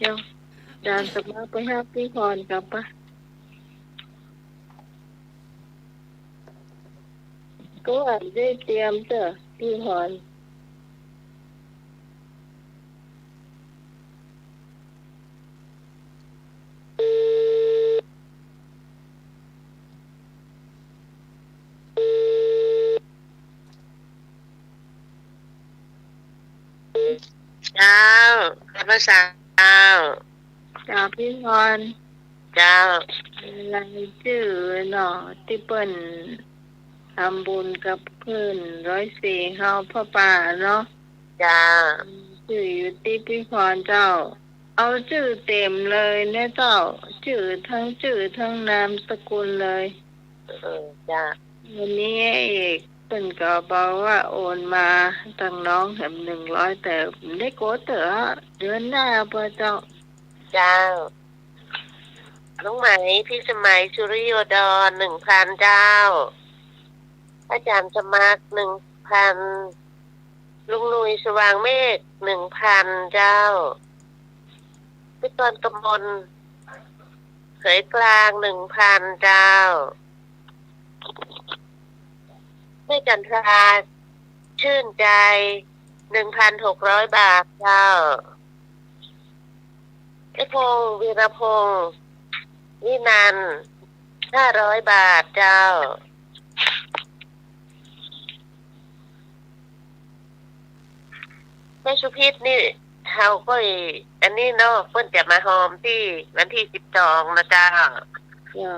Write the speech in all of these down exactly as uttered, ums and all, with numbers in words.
เดี๋ยว อาจ๋ารย์สมัครไปหาปี้พรก่อนปะ ก็อาจได้เตรียมเต๊อะ ปี้พร เจ้า นมัสการเจ้า เจ้าปี้พร เจ้า รายจื้อเนาะ ตี้เปิ้นทำบุญกับขึ้นร้อยสี่เฮาผ้าป่าเนาะ เจ้า จื้ออยู่ตี้ปี้พรเจ้า เอาจื้อเต็มเลยนะเจ้า จื้อทั้งจื้อทั้งนามสกุลเลย เออ เจ้า วันนี้เอกเปิ้นก็บอกว่าโอนมาตังน้องแหมหนึ่งร้อย แต่ได้โกดเต๊อะ เดือนหน้าปะเจ้า เจ้า ลุงไหม พี่สมัย สุริโยดร หนึ่งพัน เจ้า อาจ๋ารย์สมัคร หนึ่งพัน ลุงหนุ่ย สว่างเมฆ หนึ่งพัน เจ้า พี่กรณ์ กมล เขยกลาง หนึ่งพัน เจ้า แม่จันทรา ชื่นใจ หนึ่งพันหกร้อย บาท เจ้า ไอ้พงษ์ วีรพงษ์ วินันท์ ห้าร้อย บาท เจ้า แม่สุพิษนี่ เฮาก็อี อันนี้เนาะ เปิ้นจะมาฮอมตี้วันตี้สิบสองนะเจ้า เจ้า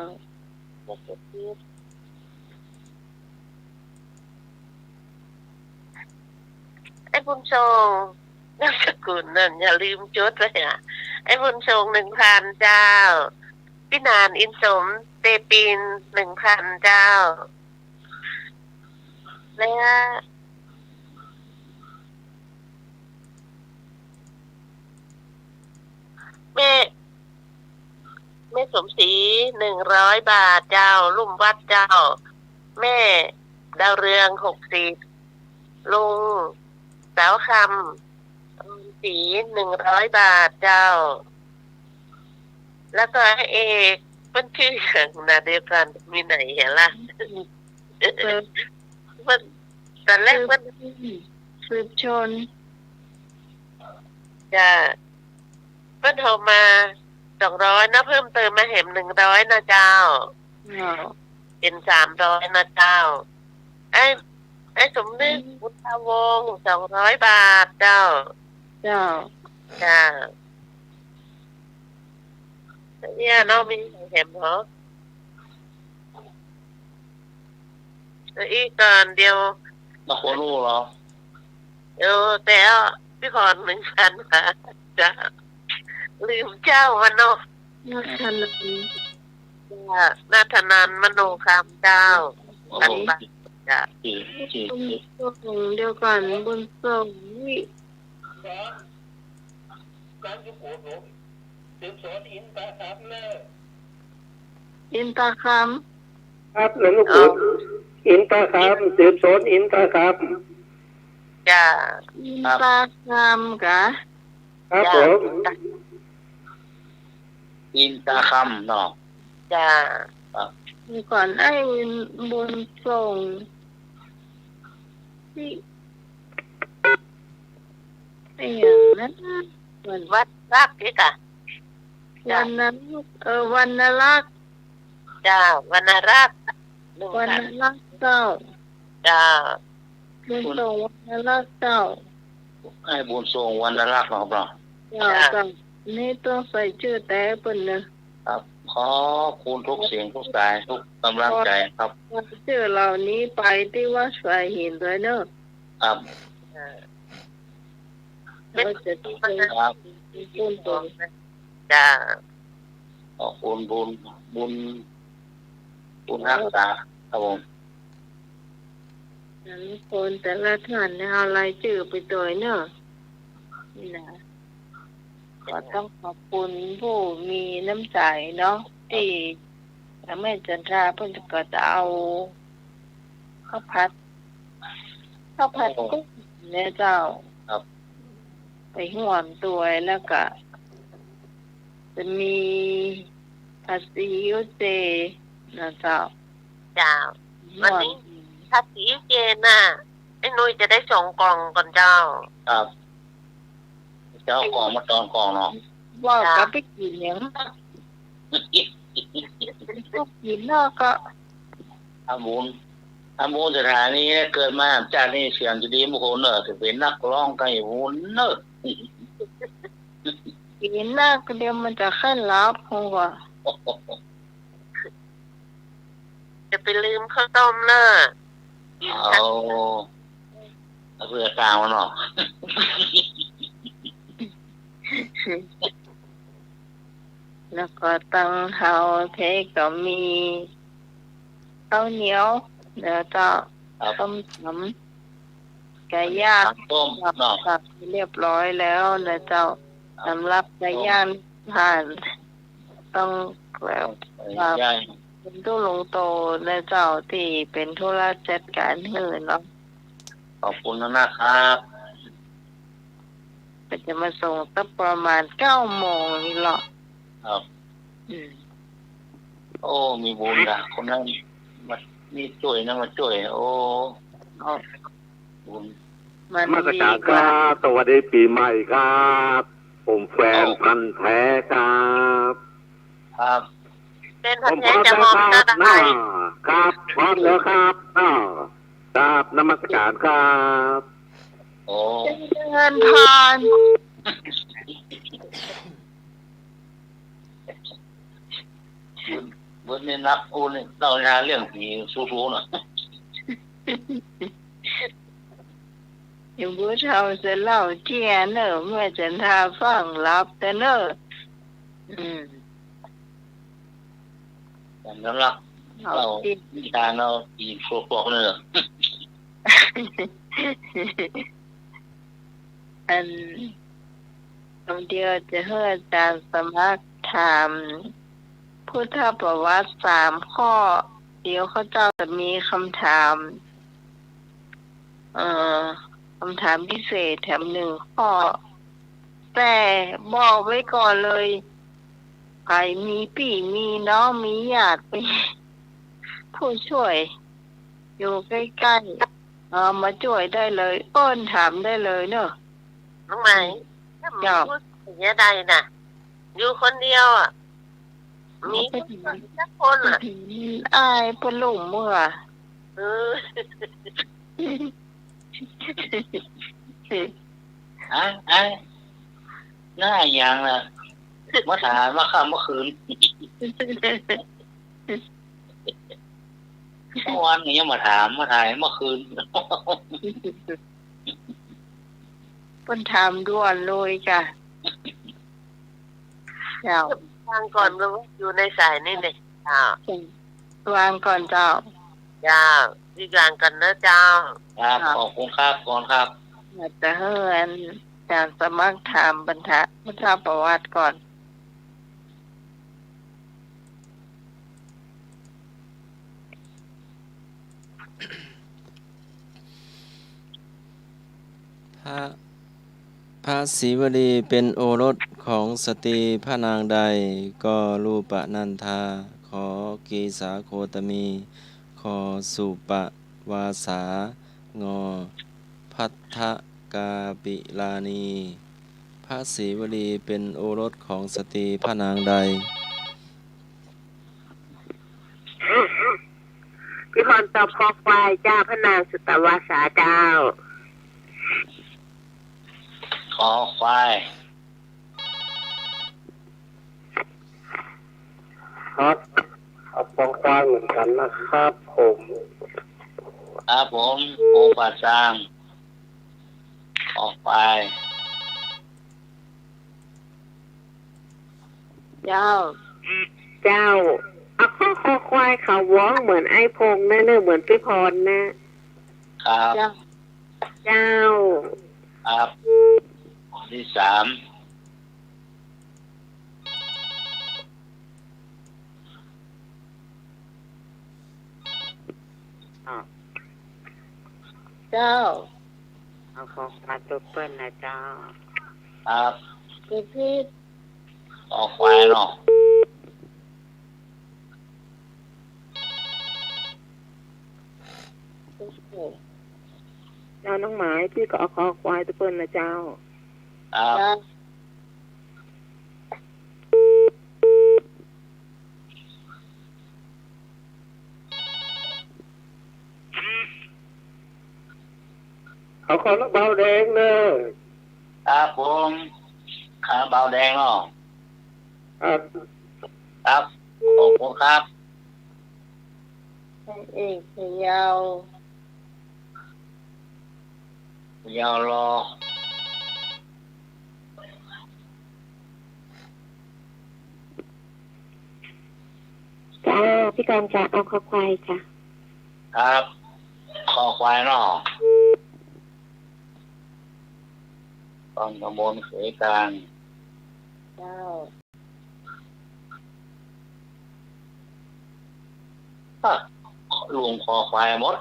ไอ้บุญส่ง นามสกุลนั่น อย่าลืมจดไว้อะ ไอ้บุญส่ง หนึ่งพัน เจ้า พี่หนาน อินสม เตปิน หนึ่งพัน เจ้า และ แม่ แม่สมศรี หนึ่งร้อย บาท เจ้า ลุ่มวัด เจ้า แม่ดาวเรือง หกสิบ ลุงสาวคำ ศรี หนึ่งร้อย บาท เจ้า แล้วก็ไอ้เอก เปิ้นจื้อหยังนะ เดี๋ยวก่อน มีไหนเหรอล่ะ เปิ้น ตอนแรกเปิ้น สืบชน จ้า เปิ้นโทรมา สองร้อย นะ เพิ่มเติมมาแหม หนึ่งร้อย นะเจ้า เจ้า เป๋น สามร้อย นะเจ้า ไอ้ ไอ้สมนึก อืม บุญทวงศ์ สองร้อย บาท เจ้า เจ้า จ้า เนี่ยเนาะ มีแหมเหรอ อีกก่อนเดียว มาโคโน่เหรอ เออ แต่พี่พร หนึ่งพัน บาท จ้า ลืมเจ้ามันเนาะ นัทธนันท์ จ้า นัทธนันท์ มโนคำ เจ้า โอ้โห พัน บาท จ้า จริง จริง บุญส่ง เดี๋ยวก่อน บุญส่ง วิ อินตาคำ ครับ หลวงปู่ อ๋อ อินตาคำ สืบสนอินตาคำ จ้า อินตาคำกะ ครับ จ้า ผม อินตาคำเนาะ จ้า ครับ เดี๋ยวก่อน ไอ้บุญส่ง ที่ ไอ้อย่างนั้น วัดรักนี่กะ จ้ะ วรรณรักษ์ เออ วรรณรักษ์ จ้า วรรณรักษ์ หนึ่ง วรรณรักษ์เจ้า จ้า บุญส่ง วรรณรักษ์เจ้า ไอ้บุญส่ง วรรณรักษ์เนาะครับเนาะ เจ้า จ้า เจ้า นี่ต้องใส่จื้อแต๊เปิ้นเนอะ ครับ ขอบคุณทุกเสียงทุกสายทุกกำลังใจครับ จื้อเหล่านี้ไปตี้วัดสายหินด้วยเนอะ ครับ อ่า แล้วจะ ครับ จ้า ขอบคุณบุญ บุญ บุญฮักษา ครับผม แต่ละคนแต่ละท่านเนี่ย เอารายจื้อไปตวยเนอะ นี่นะ ก็ต้องขอบคุณผู้มีน้ำใจเนาะ ตี้แม่จันทราเปิ้นก็จะเอาข้าวผัด ข้าวผัด โอ้ กุ้งเนี่ยเจ้า ครับ ไปฮ่วมตวย แล้วก็ จะมีผัดซีอิ๊วเจนะเจ้า เจ้า วันนี้ผัดซีอิ๊วเจน่ะ ไอ้นุ้ยจะได้สองกล่องก่อนเจ้า ครับ จะเอากล่องมาตอนกล่องเนาะ ว่า เจ้า ก็ไปกิ๋นอย่างนั้น ก็กิ๋นเนาะก็ ทำบุญ ทำบุญสถานีนะ เกิดมาจาตินี้เสียงจะดีมงคลเนอะ จะเป๋นนักฮ้องไก่บุญเนอะ กิ๋นนักเดี๋ยวมันจะไข้หลับ ผมว่า จะไปลืมข้าวต้มเนอะ เอา เอาเผื่อตางมันเนาะ แล้วก็ตังเฮาเทก็มีข้าวเหนียว แล้วก็ ครับ ส้มต๋ำ ไก่ย่าง ส้มต๋ำเนาะ สับเรียบร้อยแล้วนะเจ้า ครับ สำหรับไก่ย่างผ่าน ต้องแบบ ไก่ย่าง เป็นตู้ลงโตนะเจ้า ตี้เป๋นธุระจัดก๋านหื้อเนาะ ขอบคุณนะครับ ก็จะมาส่งสักประมาณเก้าโมงนี่แหละ ครับ อืม โอ้ มีบุญนะ คนนั้นมา นี่จ้วยนะ มาจ้วย โอ้ เอา บุญ มานมัสการครับ สวัสดีปี๋ใหม่ครับ ผมแฟน โอ้ พันธุ์แท้ครับ ครับ แฟนพันธุ์แท้จะฮ้อง ผมพร้อมแล้วครับ จะฮ้อง ครับ พร้อมแล้วครับ อ้าว ครับ นมัสการครับ โอ้ เจริญพร เบิดนี่นักอู้นี่เล่าหาเรื่องผีสู้ๆ น่ะ เดี๋ยวผู้เฒ่าจะเล่าเจี้ยเนอะ เมื่อจันทาฟังหลับแต่เนอะ อืม จันทาลักษณ์ เอา เล่า เจี้ย นิทานเอาผีสู้ๆ เนอะ อัน คำเดียวจะหื้ออาจ๋ารย์สมัครถามพุทธประวัติสามข้อ เดี๋ยวข้าเจ้าจะมีคำถาม เอ่อ คำถามพิเศษแถมหนึ่งข้อ แต่บอกไว้ก่อนเลย ใผมีปี้มีน้อง มีญาติ มีผู้จ้วย อยู่ใก้ๆ เอ่อ มาจ้วยได้เลย เอิ้นถามได้เลยเนอะ น้องไหม อืม เจ้า เยียะใดน่ะ อยู่คนเดียวอะ มี เอาไปถึง สักคนอะ ไปถึงอ้ายปะลุ่มเมื่อ เออ อะ อะ หน้าหยังล่ะ มาถามมาค่ำมาคืน เมื่อวานก็ยังมาถาม มาถามเมื่อคืน เปิ้นถามด่วนเลยก่ะ เจ้า วางก่อน ก็อยู่ในสายนี่เนี่ย เจ้า วางก่อนเจ้า เจ้า รีบวางก่อนเนอะเจ้า ครับ เจ้า ขอบคุณครับ ก่อนครับ อยากจะหื้ออาจ๋ารย์สมัครถามปัญหาพุทธประวัติก่อน พระ พระศรีวลีเป็นโอรสของสตรีพระนางใด ก็รูปะนันทา ขอ กีสาโคตมี ขอ สุปะวาสา งอ ภัททกาปิลานี พระศรีวลีเป็นโอรสของสตรีพระนางใด พี่พรตอบคอควายเจ้า พระนางสุตวาสาเจ้า คอควาย ครับ เอาคอควายเหมือนกันนะครับผม ครับผม ปูป่าซาง คอควาย เจ้า เจ้า เอาข้อคอควายเขาฮ้องเหมือนไอ้พงษ์นะ เนอะ เหมือนพี่พรนะ ครับ เจ้า เจ้า ครับ ข้อที่สาม อ้าว เจ้า เอาของมาตัวเปิ้นนะเจ้า ครับ ตัวพีช ออกควายเนาะ เจ้าน้องหมาย พี่ก็เอาคอควายตะเปิ้นนะเจ้า ครับ เอาคาราบาวแดงเนอะ ครับผม คาราบาวแดงเนาะ ครับ ครับ ขอบคุณครับ พระเอกพะเยา พะเยาหล่อ จ้า พี่กรณ์จะเอาคอควายจ้ะ ครับ คอควายเนาะ ต้นกระโบนเขยกลาง เจ้า ฮะ ลุงคอควายหมด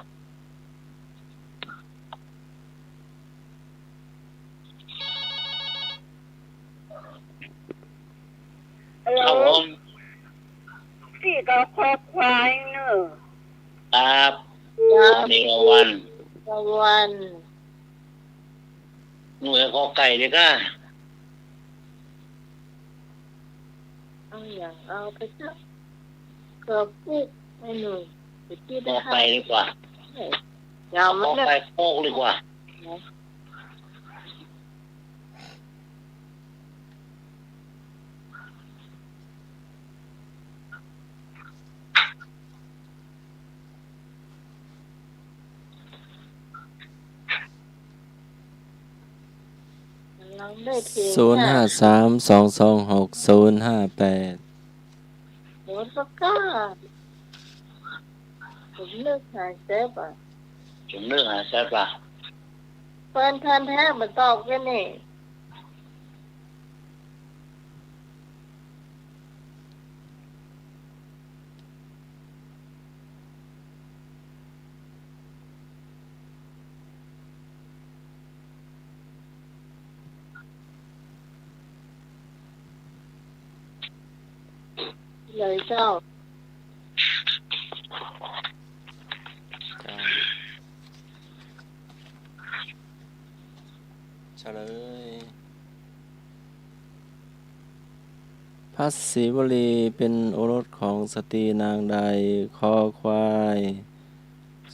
ฮัลโหล ครับผม พี่ก็คอควายเนอะ ครับ ครับ นี่ก็วัน ก็วัน หน่วยกอไก่ดีกว่า เอาอย่าง เอาไปสัก เกือบปุ๊ก ไอ้หนุ่ย ไปที่ กอไก่ดีกว่า ได้ อย่า เอา มัน กอไก่โป๊กดีกว่า นะ ลองได้เท ศูนย์ห้าสาม สองสองหก ศูนย์ห้าแปด โห ปากกา ผมนึกหาแซ่บอ่ะ ผมนึกหาแซ่บอ่ะ แฟนพันธุ์แท้มาตอบกันนี่ เลยเจ้า เจ้า เฉลย พระศรีวลีเป็นโอรสของสตรีนางใด คอควาย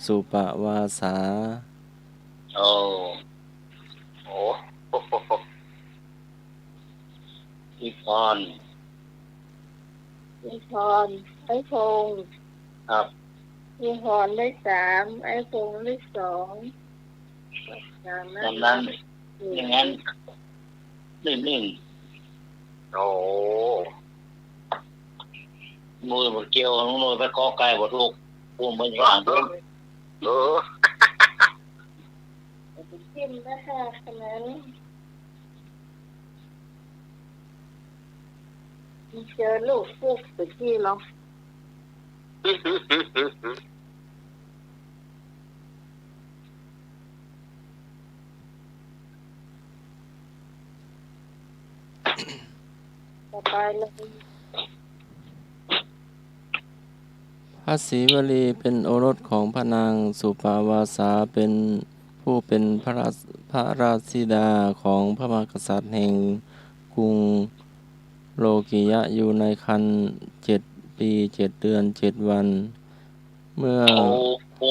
สุปวาสา โอ้ โอ้ อิพร อิพร ไอ้พงษ์ ครับ อิพรได้สาม ไอ้พงษ์ได้สอง ตามนั้น ตามนั้น อืม อย่างนั้น นิ่งๆ โอ้ มือบ่เกี่ยว มือไปกอไก่บ่ถูก ผมไปข้างหลัง เออ จิ้มนะคะ ขนาดนี้ เจอลูกพวกตะกี้เนาะ ต่อไปเลย พระศรีวลีเป็นโอรสของพระนางสุปวาสา เป็นผู้เป็นพระราช พระราชธิดาของพระมหากษัตริย์แห่งกรุงโลกิยะ อยู่ในครรภ์เจ็ดปีเจ็ดเดือนเจ็ดวัน เมื่อ โอ้โห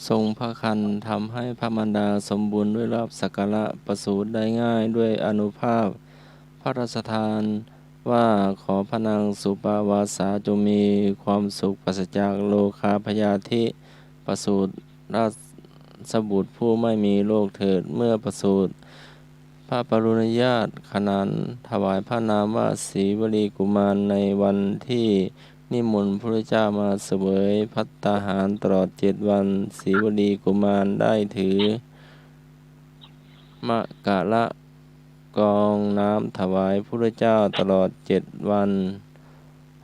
ทรงพระครรภ์ ทำให้พระมารดาสมบูรณ์ด้วยลาภสักการะ ประสูติได้ง่ายด้วยอานุภาพพระราชทาน ว่าขอพระนางสุปวาสาจงมีความสุขปราศจากโรคาพยาธิ ประสูติราชบุตรผู้ไม่มีโรคเถิด เมื่อประสูติ พระปริณาญาตขนานถวายพระนามว่าศรีวลีกุมาร ในวันที่นิมนต์พระพุทธเจ้ามาเสวยภัตตาหารตลอดเจ็ดวัน ศรีวลีกุมารได้ถือ มะกะละกองน้ำถวายพระพุทธเจ้าตลอดเจ็ดวัน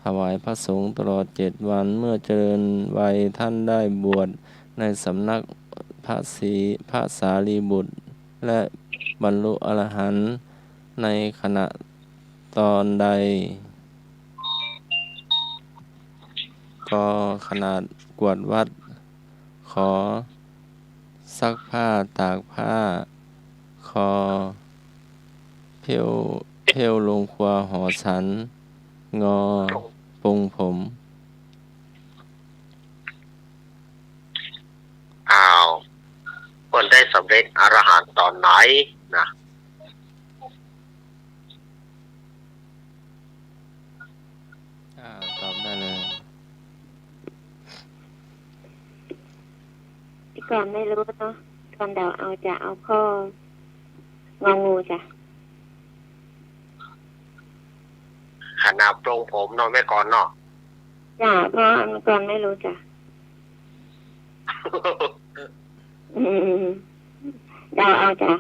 ถวายพระสงฆ์ตลอดเจ็ดวัน เมื่อเจริญวัยท่านได้บวชในสำนักพระศรี พระสารีบุตร และบรรลุอรหันต์ในขณะ ตอนใด ก ขนาดกวาดวัด ข ซักผ้าตากผ้า ค เผ้ว เผ้วโฮงครัวหอฉัน ง ปรงผม อ้าว เปิ้นได้สำเร็จอรหันต์ต๋อนไหนนะ อ่า ตอบได้เลย พี่กรณ์ไม่รู้เนาะ พี่กรณ์เดาเอาจ้ะ เอาข้อ งองูจ้ะ ขนาดปรงผมเนาะแม่กรณ์เนาะ จ้ะ เพราะพี่กรณ์ไม่รู้จ้ะ อืม เดาเอาจ้ะ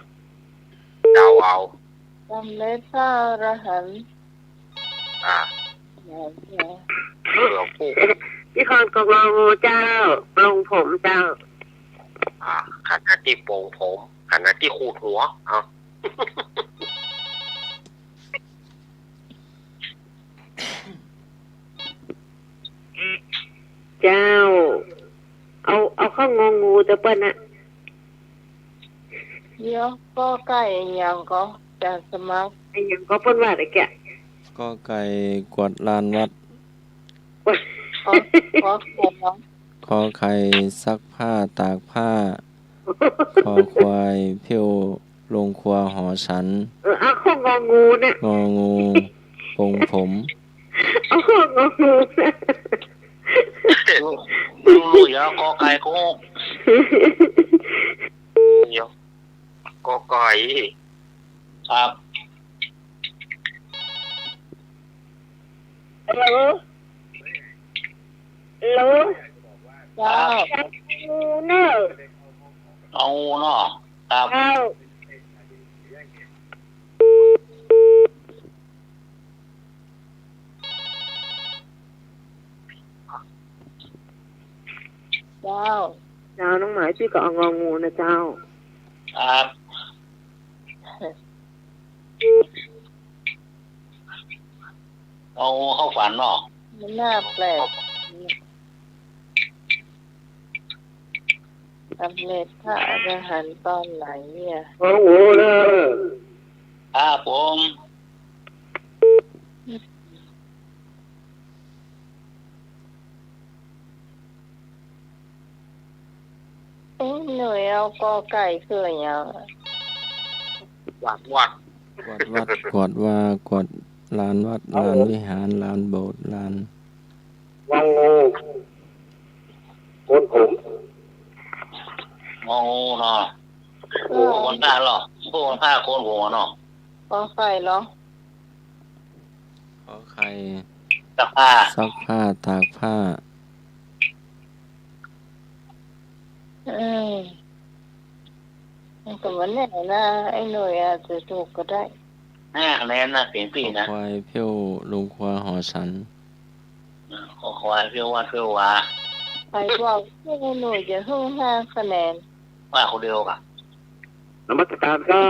เดาเอา สำเร็จพระอรหันต์ อ่า เผื่อผู้ พี่กรณ์ก็งองูเจ้า ปรงผมเจ้า อ่า ขนาดตี้ปรงผม ขนาดตี้ขูดหัว เอา เจ้า เอา เอาข้ององูเจ้าเปิ้นน่ะ เดี๋ยว กอไก่อะหยังก็ อาจ๋ารย์สมัคร อะหยังก็เปิ้นว่าตะกี้ กอไก่กวาดลานวัด ขอ ขอไข่เหรอ ขอไข่ซักผ้าตากผ้า คอควายเผ้วโฮงครัวหอฉัน เออ เอาข้ององูเนี่ย งองูปรงผม เอาข้ององูเนี่ย ลุงหนุ่ยเอากอไก่ก็ เดี๋ยว กอไก่ ครับ ฮัลโหล ฮัลโหล เจ้า เจ้า เอางูเนาะ เอางูเนาะ ครับ เจ้า เจ้า เจ้า น้องหมาย ปี้ก็เอางองูนะเจ้า ครับ เอาเข้าฝันเนาะ มันน่าแปลก สำเร็จพระอรหันต์ตอนไหนเนี่ย โอ้โห เนอะ ครับผม เอ๊ะ หน่วยเอากอไก่คืออะไรอ่ะ กวาดวัด กวาดวัด กวาดวา กวาดลานวัด ลานวิหาร ลานโบสถ์ ลาน งองู โกนผม งองูเนาะ โกนผ้าเหรอ โกนผ้าโกนหัวเนาะ กอไก่เหรอ ขอไข่ ซักผ้า ซักผ้า ตากผ้า อืม มันก็บ่แน่นะ ไอ้หน่วยอาจจะถูกก็ได้ ห้าคะแนนนะ เสียงปี้นะ คอควายเผ้วโฮงครัวหอฉัน คอควายเผ้ววัดเผ้ววา ใครบอกไอ้หน่วยจะหื้อห้าคะแนน ว่าคนเดียวกะ นมัสการครั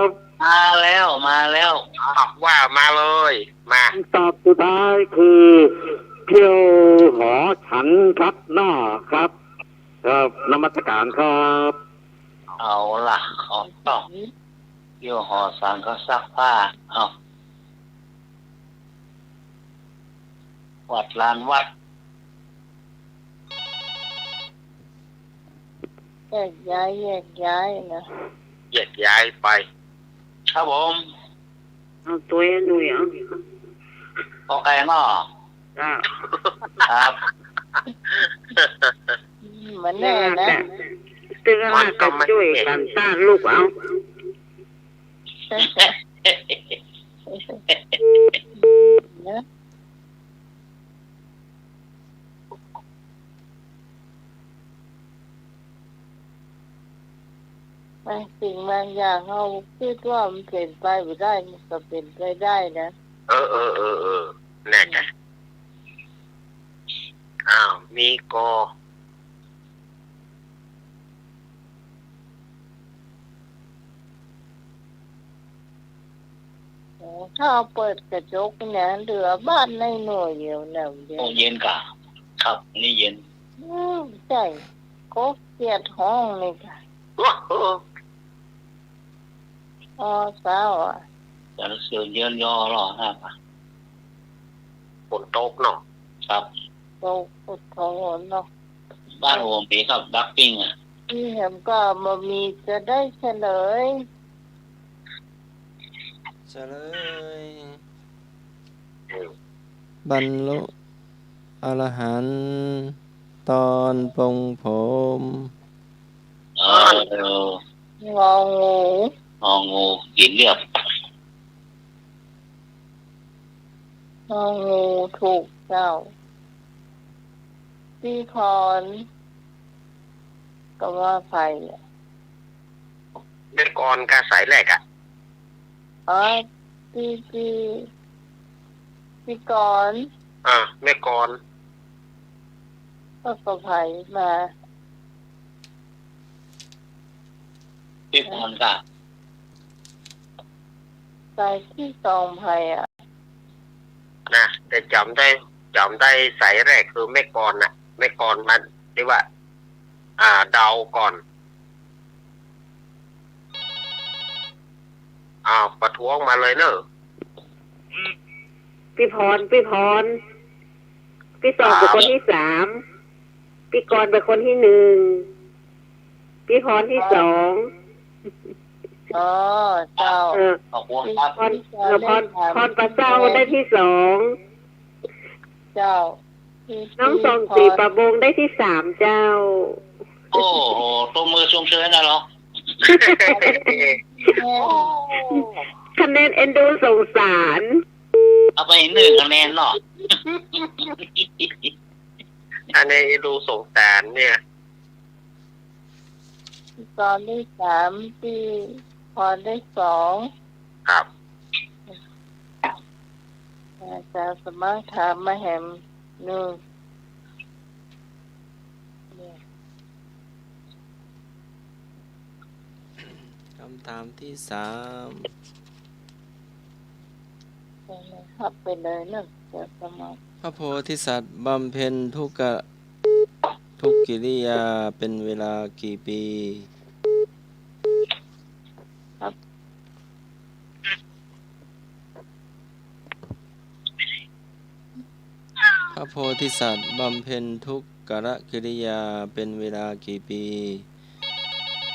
บ มาแล้ว มาแล้ว อ้าว ว่ามาเลย มา คำตอบสุดท้ายคือ เผ้วหอฉันครับ เนาะครับ ครับ นมัสการครับ เอาล่ะ ขอต้อง เผ้วหอฉันก็ซักผ้า เอา กวาดลานวัด แยกย้าย แยกย้ายนะ แยกย้ายไป ครับผม เอาตัวไอ้หน่วยเอา กอไก่เนาะ จ้า ครับ อืม มันแน่นะ ตึงขนาดจะจ้วยกั๋นต้านลูกเอา นะ บางสิ่งบางอย่างเฮาคิดว่ามันเป๋นไปบ่ได้ มันก็เป๋นไปได้นะ เออ เออ เออ เออ แน่จ้ะ อ้าว มีกอ ถ้าเปิดกระจกเนี่ย เหลือบ้านในหน่วยเดียวเนี่ย โอ้ เย็นก่ะ ครับ นี่เย็น อืม ใจ้ ก็เกียดห้องนี่ก่ะ อ๋อ เศร้าอ่ะ จะเสือเยินยอหรอครับ ฝนตกเนาะ ครับ ตก ตกเนาะ บ้านผมมีครับ ดักปิ้งอ่ะ นี่แหมก็บ่มีจะได้เฉลย เฉลย บรรลุอรหันต์ตอนปลงผม เออ งองู งองู กินเรียบ งองู ถูกเจ้า ปี้พร ก็ว่าใผอะ แม่กรกับสายแรกอะ อ๋อ ปี้ ปี้ ปี้กร อ่า แม่กร ก็ ก็ใผมา ปี้พรก่ะ สายตี้สองใผอะ นะ แต่จ๋ำได้ จ๋ำได้สายแรกคือแม่กรน่ะ แม่กรมา เรียกว่า อ่า เดาก่อน อ้าว ประท้วงมาเลยเนอะ ปี้พร ปี้พร ปี้ตองเป๋นคนตี้สาม ปี้กรเป๋นคนตี้หนึ่ง ปี้พรตี้สอง อ๋อ เจ้า เออ ขอบคุณครับ พร เออ พร พรปะเซ้าได้ตี้สอง เจ้า น้องสองสีปะบงได้ตี้สามเจ้า โอ้โห ตบมือชมเชยนะเหรอ คะแนนเอ็นดูสงสาร เอาไปนึ่งคะแนนเนาะ คะแนนเอ็นดูสงสารเนี่ย ตอนตี้สาม ปี้พรได้สอง ครับ อาจารย์สมัครถามมาแหมนึ่ง คำถามตี้สาม ครับ ไปเลยเนอะ อาจารย์สมัคร พระโพธิสัตว์บำเพ็ญทุกกะ ทุกกิริยาเป๋นเวลากี่ปี๋ ครับ พระโพธิสัตว์บำเพ็ญทุกกะกิริยาเป๋นเวลากี่ปี๋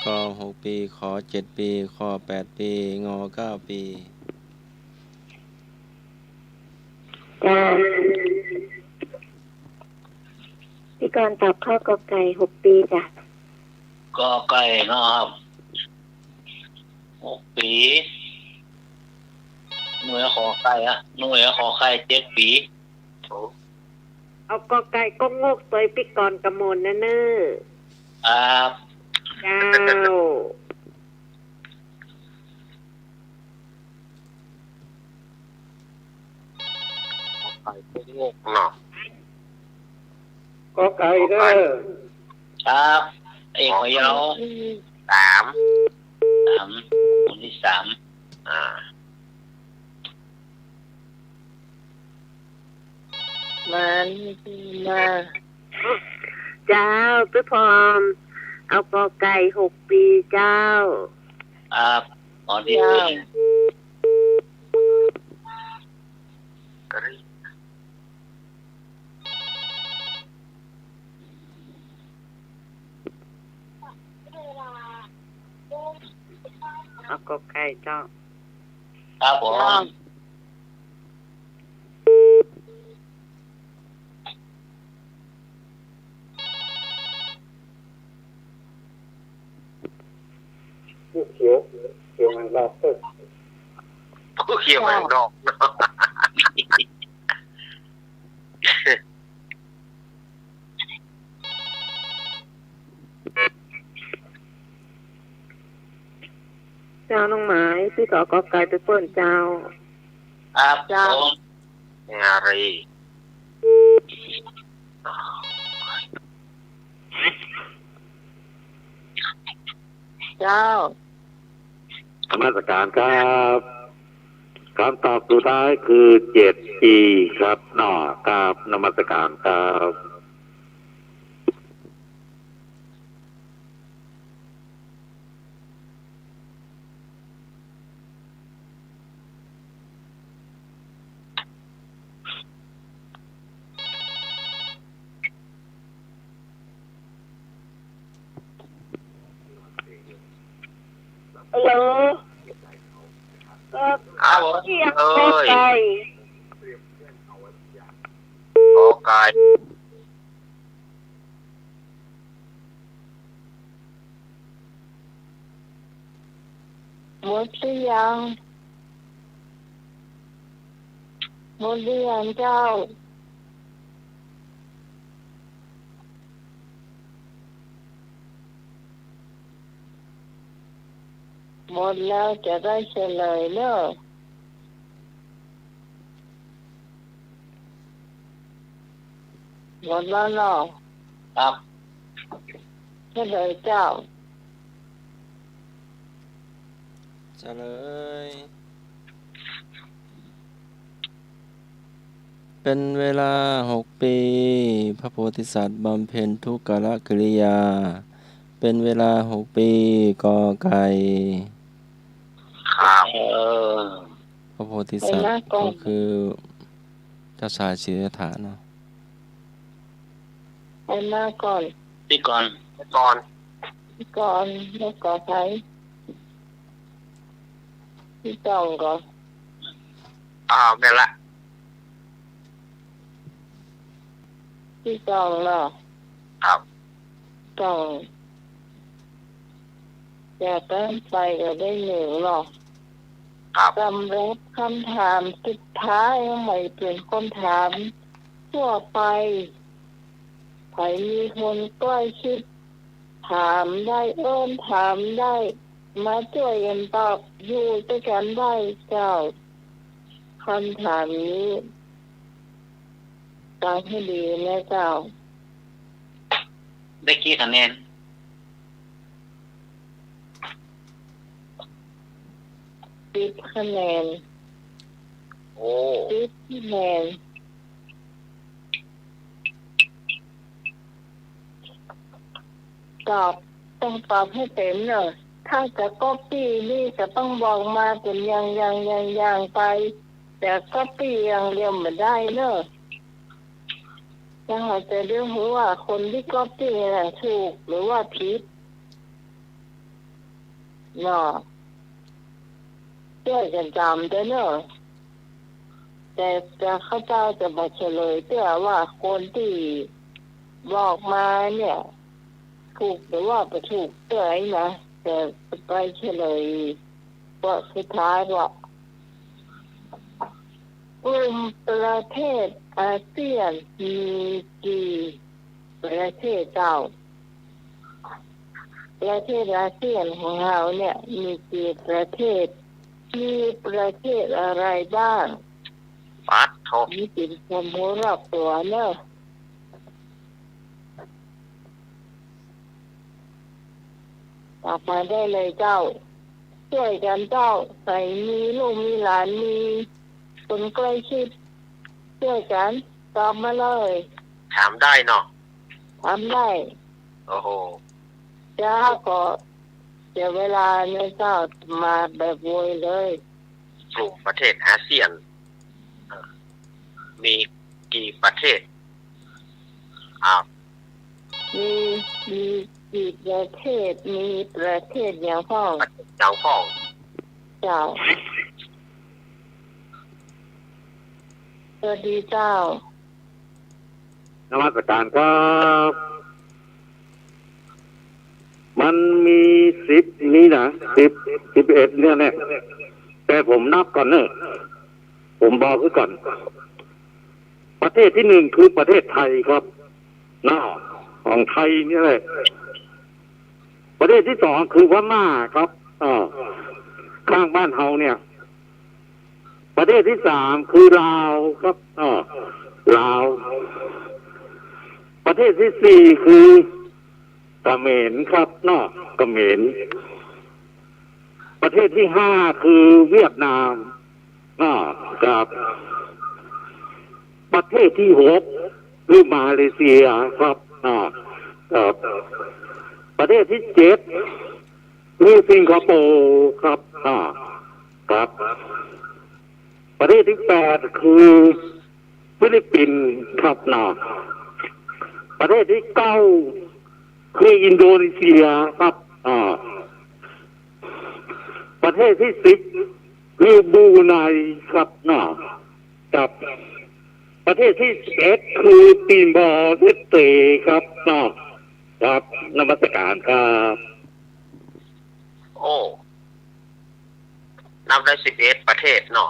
ก หกปี๋ ข เจ็ดปี๋ ข แปดปี๋ ง เก้าปี๋ จ้า ปี้กรตอบข้อ ก ไก่ หกปี๋จ้ะ ก ไก่เนาะครับ หกปี๋ หน่วย ข ไก่อะ หน่วย ข ไก่ เจ็ดปี๋ เอา ก ไก่ ก็งกตวยปี้กรกำมลนะเน่อ ครับ เจ้า ก ไก่ ก็งกเนาะ ก ไก่เด้อ ครับ เอกพะเยา สาม สาม คนตี้สาม อ่า มานี่มา เจ้า ปี้พร เอา ก ไก่ หกปี๋ เจ้า ครับ ขอดี เจ้า เอา ก ไก่ เจ้า ครับผม เขียว เขียวแมงดอก เอ้ย เขียวแมงดอก เจ้า น้องหมาย ปี้ก็เอา ก ไก่ ไปเปิ้นเจ้า ครับ เจ้า ผม งารี เจ้า นมัสการครับ คำตอบสุดท้ายคือเจ็ดปีครับเนาะ กราบนมัสการครับ ฮัลโหล ครับ ครับผม เสียง เอ้ย กอไก่ กอไก่ หมดหรือยัง หมดหรือยังเจ้า หมดแล้วจะได้เฉลยเนอะ หมดแล้วเนาะ ครับ เฉลยเจ้า เฉลย เป็นเวลาหกปี พระโพธิสัตว์บำเพ็ญทุกขกิริยา เป็นเวลาหกปี กอไก่ ครับ เออ พระโพธิสัตว์ เห็นไหม ก็คือ เจ้าชายสิทธัตถะเนาะ ใครมาก่อน ตี้ก่อน ตี้ก่อน ตี้ก่อน แล้วก็ใคร ตี้ต้องก่อน อ้าว แม่นละ ตี้ต้องเนาะ ครับ ต้อง จากนั้นไปก็ได้หนึ่งเนาะ ครับ สำหรับคำถามสุดท้าย ไม่เป๋นคนถามทั่วไป ใผมีคนใกล้ชิด ถามได้ เอิ้นถามได้ มาจ้วยกั๋นตอบ อยู่ตวยกั๋นได้เจ้า คำถามนี้ ตอบหื้อดีนะเจ้า ได้กี่คะแนน สิบคะแนน โอ้ สิบคะแนน ตอบ ต้องตอบหื้อเต๋มเน่อ ถ้าจะก๊อปปี้นี่จะต้องบอกมาเป๋นอย่างๆๆๆ ไป แต่ก๊อปปี้อย่างเดียวบ่ได้เน่อ จะหาจะเลือกหื้อว่าคนตี้ก๊อปปี้น่ะถูกหรือว่าผิด เนาะ จ้วยกั๋นจำด้วยเน่อ แต่ แต่ข้าเจ้าจะบ่เฉลยเตื้อว่าคนตี้บอกมาเนี่ย ถูกหรือว่าบ่ถูกเตื้อนะ แต่จะไปเฉลยข้อสุดท้ายว่ากลุ่มประเทศอาเซียนมีกี่ ประเทศเจ้า ประเทศอาเซียนของเฮาเนี่ยมีกี่ประเทศ มีประเทศอะไรบ้าง ปัดโธ่ นี่เป๋นความฮู้รอบตั๋วเน่อ ตอบมาได้เลยเจ้า จ้วยกั๋นเจ้า ใผมีลูกมีหลาน มีคนใกล้ชิด จ้วยกั๋นตอบมาเลย ถามได้เนาะ ถามได้ โอ้โห เจ้าก็เสียเวลาเนี่ยเจ้า มาแบบโวยเลย กลุ่มประเทศอาเซียน เอ่อ มีกี่ประเทศ อ่า มี มีกี่ประเทศ มีประเทศหยังพ่อง หยังพ่อง เจ้า สวัสดีเจ้า นมัสการครับ มันมีสิบนี่นะ สิบ สิบเอ็ดเนี่ยแหละ แต่ผมนับก่อนเนอะ ผมบอกไว้ก่อน ประเทศที่หนึ่งคือประเทศไทยครับ เนาะ ของไทยเนี่ยแหละ ประเทศที่สองคือพม่าครับ เออ ข้างบ้านเฮาเนี่ย ประเทศที่สามคือลาวครับ เออ ลาว ประเทศที่สี่คือเขมรครับ เนาะ เขมร ประเทศที่ห้าคือเวียดนาม อ่า ครับ ประเทศตี้หกคือมาเลเซียครับ อ่า ครับ ประเทศตี้เจ็ดคือสิงคโปร์ครับ อ่า ครับ ประเทศตี้แปดคือ ฟิลิปปินส์ครับนะ ประเทศตี้เก้าคืออินโดนีเซียครับ อ่า ประเทศตี้สิบคือบรูไนครับนะ ครับ ประเทศตี้สิบเอ็ดคือติมอร์เลสเตครับนะ ครับ นมัสการครับ โอ้ นับได้สิบเอ็ดประเทศเนาะ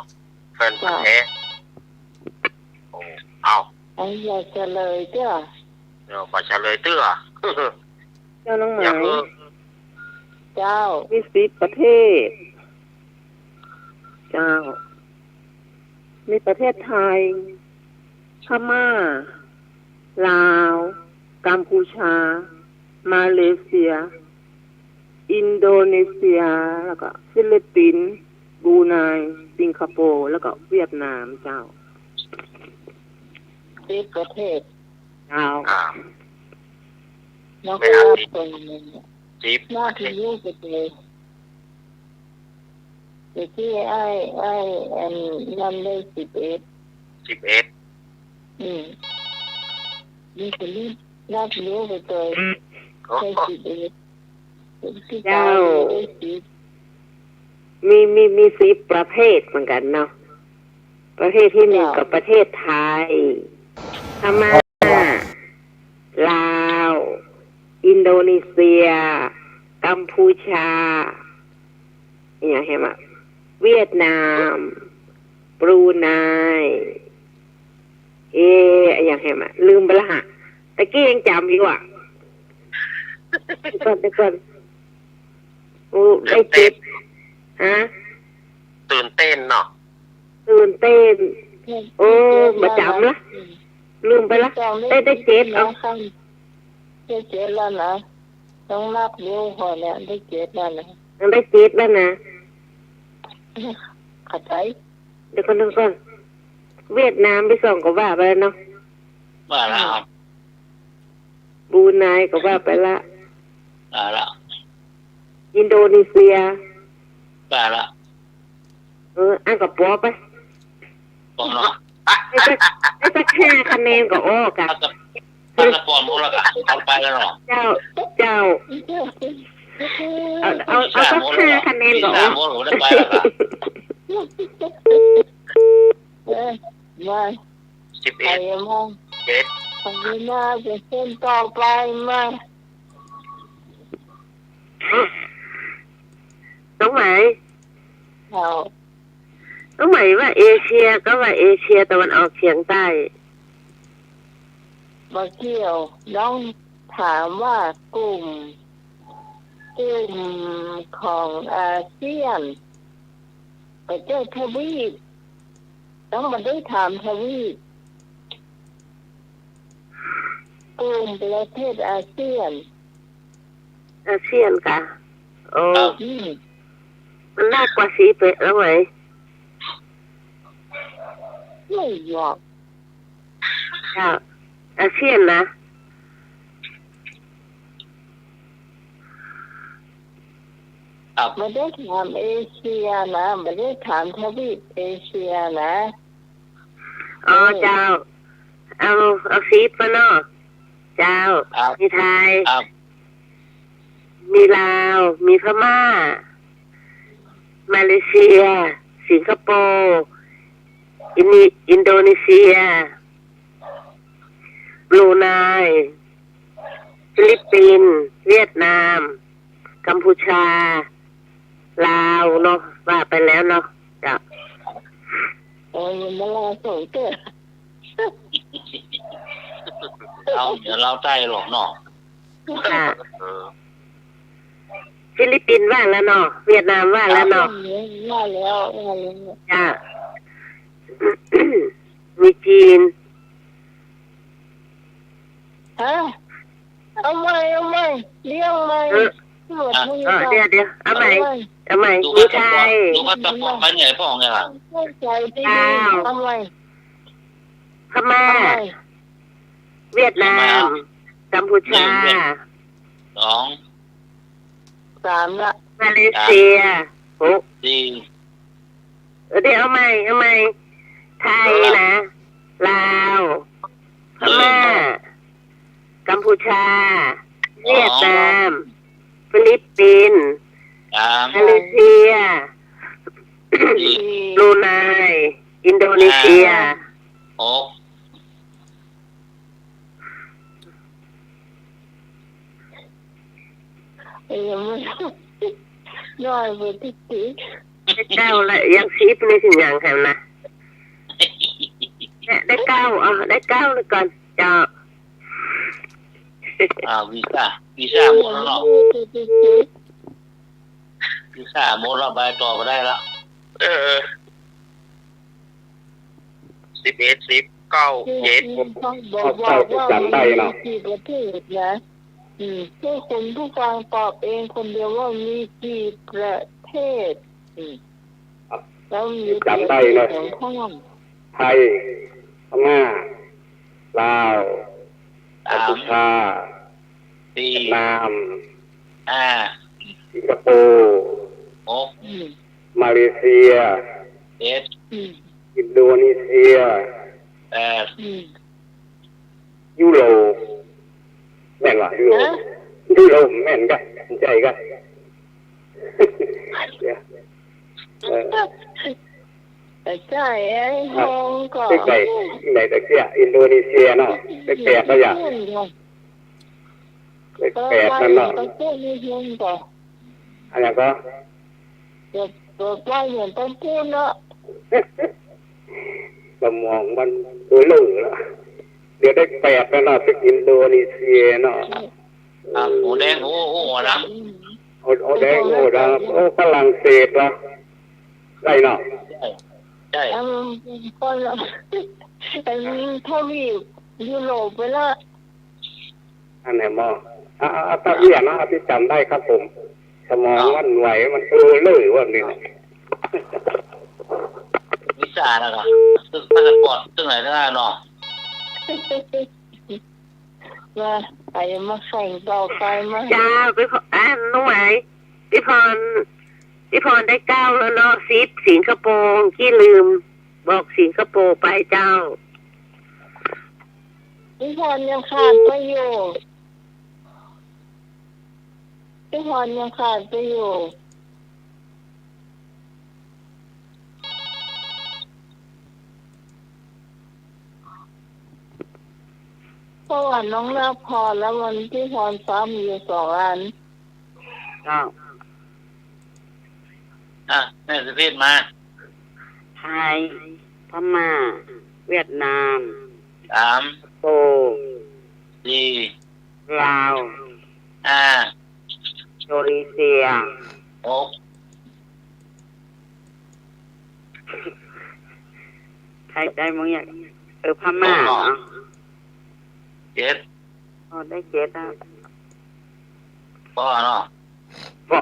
เปิ้นประเทศ โอ้ เอา เอา อย่าเฉลยเตื้อ เดี๋ยวบ่เฉลยเตื้อ เจ้าน้องไหม อย่าเพิ่ง เจ้า มีสิบประเทศ เจ้า มีประเทศไทย พม่า ลาว กัมพูชา มาเลเซีย อินโดนีเซีย แล้วก็ฟิลิปปินส์ บรูไน สิงคโปร์ แล้วก็เวียดนามเจ้า สิบประเทศ เจ้า อ่า แล้วก็นับคนหนึ่ง สิบ นับถึงยี่สิบเลย เดี๋ยวที่ไอ้ ไอ้ อันนั้นได้สิบเอ็ด สิบเอ็ด อืม นี่คือนับรู้ไปเลย โอ้ ได้สิบเอ็ด เจ้า ได้สิบ มี มี มีสิบประเทศเหมือนกันเนาะ ประเทศตี้หนึ่ง เจ้า ก็ประเทศไทย พม่า ลาว อินโดนีเซีย กัมพูชา อะหยังแหมอะ เวียดนาม บรูไน เอ๊ะ อะหยังแหมอะ ลืมไปละหะ ตะกี้ยังจ๋ำอยู่อะ เดี๋ยวก่อน เดี๋ยวก่อน โอ้ ได้เจ็ด ฮะ ตื่นเต้นเนาะ ตื่นเต้น โอ้ บ่จ๋ำละ ลืมไปละ ได้ ได้เจ็ด เอา ได้เจ็ดแล้วนะ ต้องนับนิ้วพอเนี่ย ได้เจ็ดแล้วนะ ยังได้เจ็ดแล้วนะ เข้าใจ๋ เดี๋ยวก่อน เดี๋ยวก่อน เวียดนามไปสองก็ว่าไปแล้วเนาะ ว่าแล้ว บรูไนก็ว่าไปละ ว่าแล้ว อินโดนีเซีย ว่าแล้ว เออ อันก็ปอไป ปอเนาะ ได้สัก ได้สักห้าคะแนนก็ออกอะ ถ้าจะ ถ้าจะปอหมดแล้วก็เอาไปแล้วเนาะ เจ้า เจ้า เอา เอา เอาสักห้าคะแนนก็ออก สี่สามหมดแล้วก็ได้ไปแล้วก็ เออ มา สิบเอ็ด ไปมา เจ็ด ไปมา ไปเส้นต่อไปมา น้องไหม เจ้า น้องไหมว่าเอเชียก็ว่าเอเชียตะวันออกเฉียงใต้ บ่เกี่ยว น้องถามว่ากลุ่ม กลุ่มของอาเซียน บ่ใจ้ทวีป ต้องบ่ได้ถามทวีป กลุ่มประเทศอาเซียน อาเซียนกะ โอ้ ครับ อืม มันมากกว่าสิบเอ็ดแล้วไหม ไม่บอก เจ้า อาเซียนนะ ครับ บ่ได้ถามเอเชียนะ บ่ได้ถามทวีปเอเชียนะ อ๋อ เออ เจ้า เอา เอาสิบปะเนาะ เจ้า ครับ มีไทย ครับ มีลาว มีพม่า มาเลเซีย สิงคโปร์ อิน อินโดนีเซีย บรูไน ฟิลิปปินส์ เวียดนาม กัมพูชา ลาวเนาะ ว่าไปแล้วเนาะ เจ้า โอ้ย มันมาลาวสองเตื้อ เอา เดี๋ยวลาวใต้หรอกเนาะ ค่ะ เออ ฟิลิปปินส์ว่าแล้วเนาะ เวียดนามว่าแล้วเนาะ ว่าแล้ว ว่าแล้ว จ้ะ มีจีน ฮะ เอาใหม่ เอาใหม่ เรียงใหม่ เออ อ่ะ เดี๋ยว เดี๋ยว เอาใหม่ เอาใหม่ เอาใหม่ ดู มีไทย พาสปอร์ต ดูพาสปอร์ตไปไหนพ่อไงล่ะ ลาว เอาใหม่ พม่า เอาใหม่ เวียดนาม พม่า กัมพูชา หนึ่ง สอง สามละ มาเลเซีย หก สี่ เออ เดี๋ยวเอาใหม่ เอาใหม่ ไทยนะ ลาว พม่า กัมพูชา เวียดนาม ฟิลิปปินส์ สาม มาเลเซีย สี่ บรูไน อินโดนีเซีย ห้า หก เอ้ย ยังไม่ น้อยไปติ๊กติ๊ก ได้เก้าละ ยังสิบ นี่ถึงยังแถวนะ เนี่ย ได้เก้า เอา ได้เก้าเลยก่อน เจ้า อ่า วีซ่า วีซ่าหมดแล้วเนาะ วีซ่าหมดแล้ว ไปต่อบ่ได้ละ เออ สิบเอ็ด สิบ เก้า เจ็ด เขา เขาจะจำได้เนาะ มีกี่ประเทศนะ อืม ให้คุณผู้ฟังตอบเองคนเดียวว่ามีกี่ประเทศ อืม ครับ แล้วมี จำได้เนาะ กี่ประเทศของท่าน ไทย พม่า ลาว กัมพูชา สี่ เวียดนาม ห้า สิงคโปร์ หก อืม มาเลเซีย เจ็ด อืม อินโดนีเซีย แปด อืม ยุโรป แม่นวะ ยุโรป ฮะ ยุโรปแม่นกะ ใจ้กะ เดี๋ยว เออ ใจ้ ไอ้ฮ่องกง ใจ้ ใจ้ ตะเกียะ อินโดนีเซียเนาะ ใจ้ แปดแล้วอย่า ใจ้ แปดนั่นเนาะ ประเทศนี้ฮ่องกง อันนั้นก็ เดี๋ยว เดี๋ยวใจ้เหมือนต้นพูนเนาะ สมองมันเออเลอแล้ว เดี๋ยวได้แปดแล้วเนาะ ตึกอินโดนีเซียเนาะ อ่ะ หัวแดง หัว หัวดำ หัว หัวแดง หัวดำ โอ้ ฝรั่งเศสเหรอ ได้เนาะ ใจ้ ใจ้ อืม ก็ละ เป็นทวีปยุโรปไปละ อันไหนหมอ อ่ะ อ่ะ อ่ะ ตะเอี้ยเนาะ ตี้จ๋ำได้ครับผม สมองมันไหว มันเออเลอว่านี่ วีซ่านะเนาะ ตึกพาสปอร์ต ตึกไหนก็ได้เนาะ ว่า ไปมาแข่งต่อไปมา เจ้า ไปพอ อ่ะ น้องไหม พี่พร พี่พรได้เก้าแล้วเนาะ สิบ สิงคโปร์ กี้ลืมบอกสิงคโปร์ไปเจ้า พี่พรยังขาดไปอยู่ พี่พรยังขาดไปอยู่ เพราะว่าน้องนับพรแล้วมันพี่พรซ้ำอยู่สองอัน อ้าว อ่ะ แม่สุพิษมา ไทย พม่า เวียดนาม สาม สิงคโปร์ สี่ ลาว ห้า อินโดนีเซีย หก ไทยได้มั้งเนี่ย เออ พม่า อ๋อ เนาะ เจ็ด อ๋อ ได้เจ็ดอ่ะ ปอเนาะ ปอ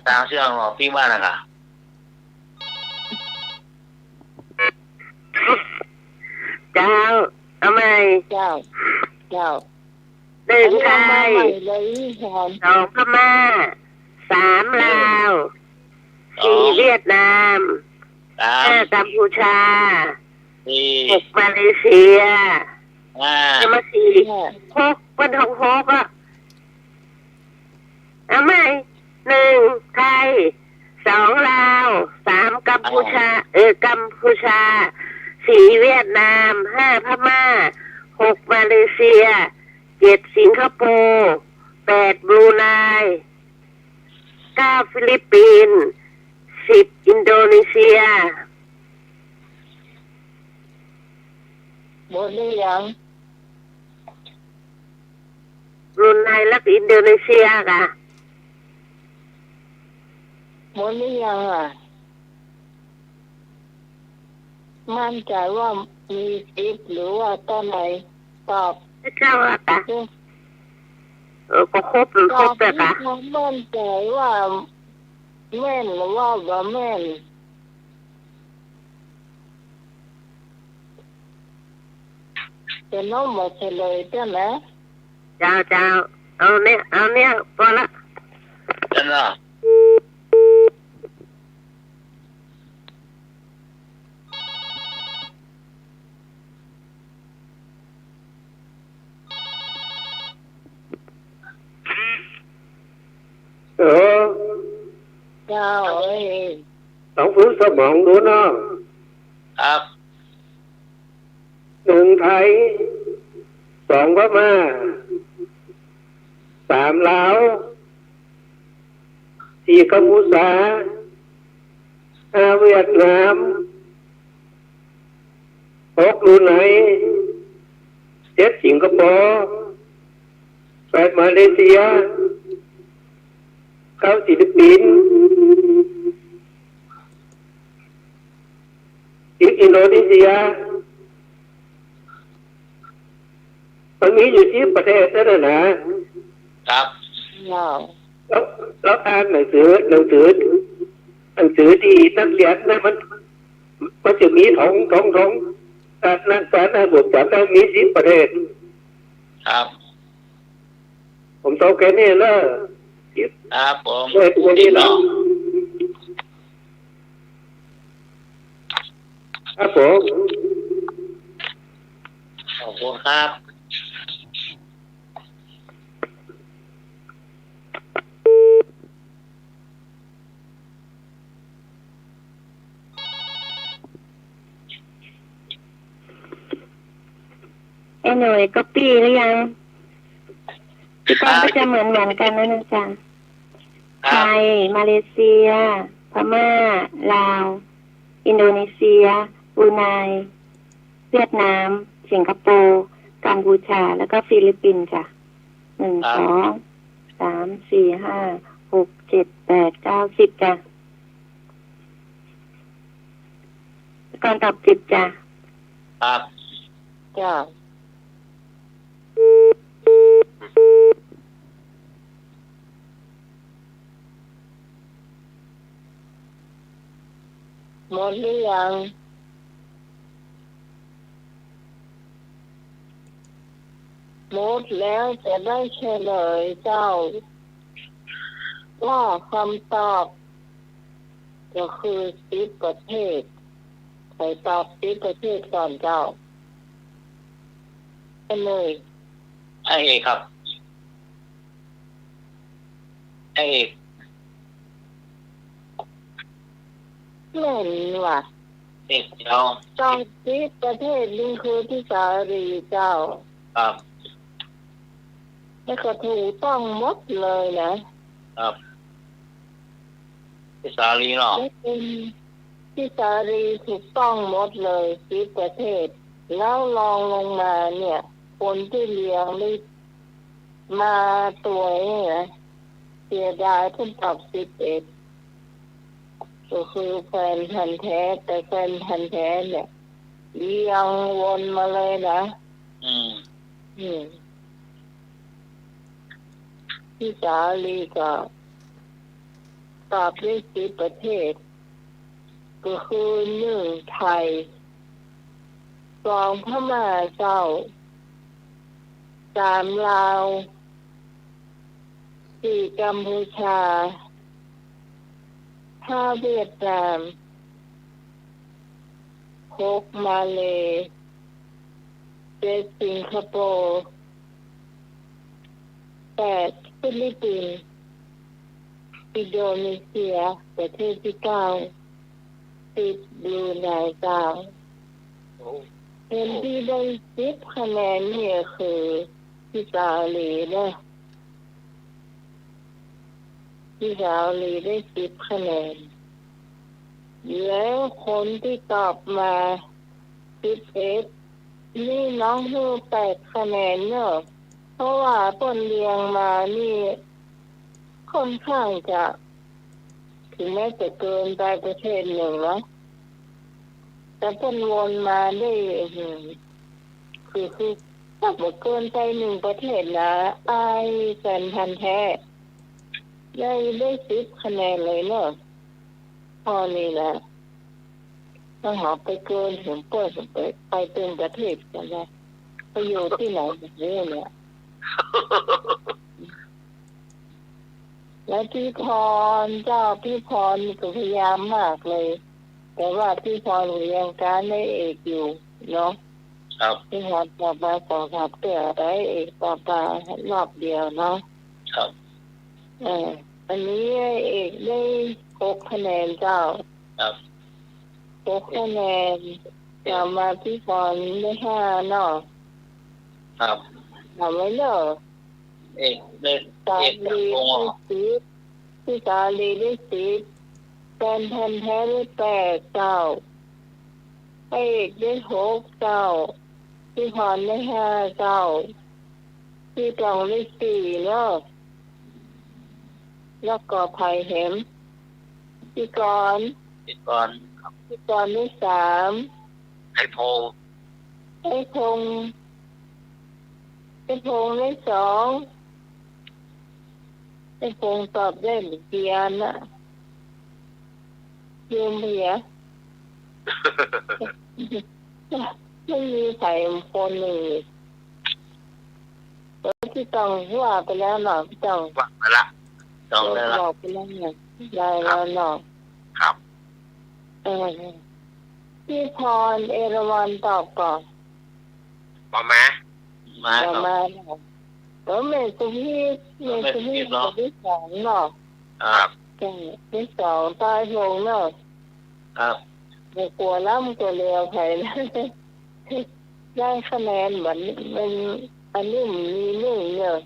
ตางเสี้ยงเนาะ ปี้บ้านนะกะ เจ้า เอาใหม่ เจ้า เจ้า หนึ่ง อันนี้ ไท เอามาย ใหม่เลย สอง พม่า สาม ลาว สี่ เวียดนาม สาม ห้า กัมพูชา สี่ หก มาเลเซีย ห้า เอามาสี่ ห้า หก วันของหกอ่ะ เอาใหม่ หนึ่ง ไทย สอง ลาว สาม กัมพูชา เออ กัมพูชา สี่ เวียดนาม ห้า พม่า หก มาเลเซีย เจ็ด สิงคโปร์ แปด บรูไน เก้า ฟิลิปปินส์ สิบ อินโดนีเซีย หมดหรือยัง บรูไนและอินโดนีเซียกะ หมดหรือยังอ่ะ มั่นใจ๋ว่ามีสิบหรือว่าเต้าใด ตอบ เจ้าอะกะ เออ ก็ครบ ครบแล้วกะ ความมั่นใจ๋ว่าแม่นหรือว่าบ่แม่น เดี๋ยวน้องมาเฉลยเจ้านะ เจ้า เจ้า เอาเนี่ย เอาเนี่ย พอละ เจ้าเนาะ เออ เจ้าเอ้ย ลองฝึกสมองดูเนาะ ครับ หนึ่งไทย สองพม่า สามลาว สี่กัมพูชา ห้าเวียดนาม หกบรูไน เจ็ดสิงคโปร์ แปดมาเลเซีย เก้าฟิลิปปินส์ สิบอินโดนีเซีย มันมีอยู่สิบประเทศเท่านั้นนะ ครับ แล้ว แล้วอ่านหนังสือ หนังสือ หนังสือตี้นักเขียนนะ มัน มันจะมีสอง สอง สอง อ่า นัก นักบวกจับได้มีสิบประเทศ ครับ ผมตอบแค่นี้เนาะ ครับผม เออ แค่นี้เนาะ ครับผม ขอบคุณครับ ไอ้หน่วยก๊อปปี้หรือยัง พี่ก้องก็จะเหมือนเหมือนกันนะอาจารย์ ครับ ไทย มาเลเซีย พม่า ลาว อินโดนีเซีย บรูไน เวียดนาม สิงคโปร์ กัมพูชา แล้วก็ฟิลิปปินส์จ้ะ หนึ่ง ครับ สอง สาม สี่ ห้า หก เจ็ด แปด เก้า สิบจ้ะ ก่อนตอบสิบจ้ะ ครับ จ้ะ หมดหรือยัง หมดแล้วจะได้เฉลยเจ้า ว่าคำตอบ ก็คือสิบประเทศ ใผตอบสิบประเทศก่อนเจ้า อันเลย ไอ้เอกครับ ไอ้เอก แม่นว่ะ เอกเจ้า ตอบสิบประเทศนี่คือพี่สาลีเจ้า ครับ แล้วก็ถูกต้องหมดเลยนะ ครับ พี่สาลีเนาะ พี่สาลีถูกต้องหมดเลย สิบประเทศ แล้วรองลงมาเนี่ย คนตี้เรียงนี่มาตั๋วเองนะ เสียดายเปิ้นตอบสิบเอ็ด ก็คือแฟนพันธุ์แท้ แต่แฟนพันธุ์แท้เนี่ย เรียงวนมาเลยนะ อืม อืม พี่สาลีก็ตอบได้สิบประเทศ ก็คือ หนึ่ง ไทย สอง พม่าเจ้า สาม ลาว สี่ กัมพูชา ห้า เวียดนาม หก มาเลย์ เจ็ด สิงคโปร์ แปด ฟิลิปปินส์ อินโดนีเซีย ประเทศตี้เก้า สิบ บรูไนเจ้า โอ้ คนตี้ได้สิบคะแนนนี่คือพี่สาลีนะ พี่สาลีได้สิบคะแนน แล้วคนตี้ตอบมาสิบเอ็ด นี่น้องหื้อแปดคะแนนเนาะ เพราะว่าเปิ้นเรียงมานี่ค่อนข้างจะ ถึงแม้จะเกินไปประเทศหนึ่งนะ แต่เปิ้นวนมาได้ อื้อหือ คือ คือ ถ้าบ่เกินไปหนึ่งประเทศนะ อ้ายแฟนพันธุ์แท้ ได้ ได้สิบคะแนนเลยเนาะ ข้อนี้นะ ถ้าหากไปเกินถึงเปิ้น ไป ไปเกินประเทศกั๋นนะ ไปอยู่ตี้ไหนแบบนี้เนี่ย แล้วพี่พรเจ้า พี่พรนี่ก็พยายามมากเลย แต่ว่าพี่พรก็ยังก๊านได้เอกอยู่เนาะ ครับ พี่พรตอบมาสองสามเตื้อ ได้เอกตอบมารอบเดียวเนาะ ครับ เออ อันนี้เอกได้หกคะแนนเจ้า ครับ หกคะแนน ต่อมาพี่พรได้ห้าเนาะ ครับ ถามไว้เนาะ เอกได้ สาลีได้สิบ พี่สาลีได้สิบ แฟนพันธุ์แท้ได้แปดเจ้า เอกได้หกเจ้า พี่พรได้ห้าเจ้า พี่ตองได้สี่เนาะ แล้วก็ใผแหม พี่กรณ์ พี่กรณ์ ครับ พี่กรณ์ได้สาม ไอ้พงษ์ ไอ้พงษ์ ไอ้พงษ์ได้สอง ไอ้พงษ์ตอบได้บ่กี่อันน่ะ ลืมไปแล้ว มันมีใผคนนึ่ง เออ พี่ตองว่าไปแล้วเนาะ พี่ตอง ว่าไปละ ตองได้ละ บอกไปแล้วเนี่ย ได้แล้วเนาะ ครับ เออ พี่พร เอราวัณตอบก่อน บ่มา มา บ่มาเนาะ เออ แม่สุพิษ แม่สุพิษ แม่สุพิษเนาะ คนที่สองเนาะ ครับ ใจ้ ที่สองใต้พงษ์เนาะ ครับ บ่กั๋วล้ำกั๋วเหลวใผนะ ได้คะแนนบ่ มัน อันนี้มันมีนึ่งเนาะ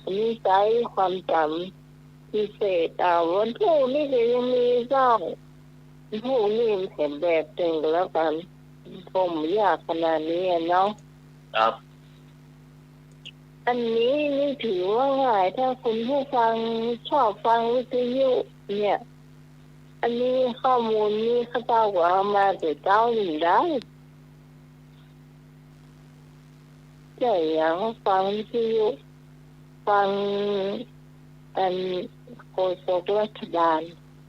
อันนี้ใจ๊ความจ๋ำพิเศษ อ่า วันพูกนี้ก็ยังมีเจ้า วันพูกนี้แถมแบบนึ่งก็แล้วกั๋น คงบ่ยากขนาดนี้อะเนาะ ครับ อันนี้นี่ถือว่าง่าย ถ้าคุณผู้ฟังชอบฟังวิทยุเนี่ย อันนี้ข้อมูลนี่ข้าเจ้าก็เอามาแต่เจ๊าอยู่ได้ ใจ้ อย่างฟังวิทยุ ฟังอันโฆษกรัฐบาล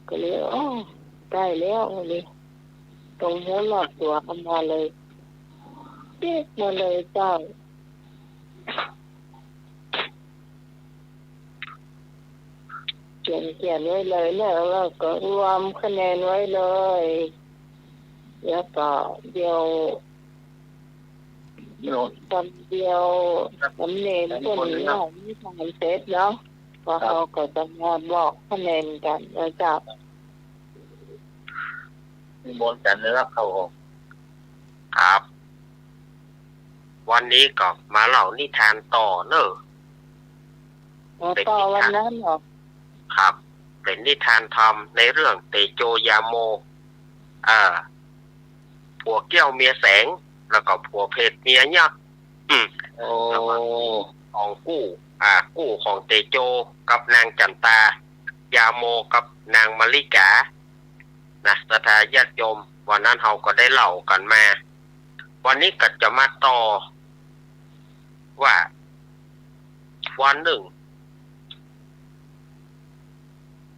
ก็เลย อ้อ ได้แล้ว เลย ตรงหัวรอบตั๋วเอามาเลย ปิ๊กมาเลยเจ้า เขียน เขียนไว้เลยเนาะ แล้วก็รวมคะแนนไว้เลย แล้วก็เดี๋ยว เดี๋ยว วันเดียว ครับ สำเร็จ สำเร็จ เปิ้นเนาะ นิทานเสร็จเนาะ ก็ ครับ เฮาก็จะมาบอกคะแนนกั๋นนะเจ้า นิมนต์อาจ๋ารย์นะครับผม ครับ วันนี้ก็มาเล่านิทานต่อเน่อ อ๋อ เป๋นนิทาน ต่อวันนั้นเหรอ ครับ เป๋นนิทานธรรมในเรื่องเตโจยาโม อ่า ผัวเกี้ยวเมียแสง แล้วก็ผัวเผ็ดเมียยักษ์ อืม โอ้ แล้วก็ของกู้ อ่า กู้ของเตโจกับนางจันตา ยาโมกับนางมะลิกา นะ ศรัทธาญาติโยม วันนั้นเฮาก็ได้เล่ากั๋นมา วันนี้ก็จะมาต่อ ว่าวันนึ่ง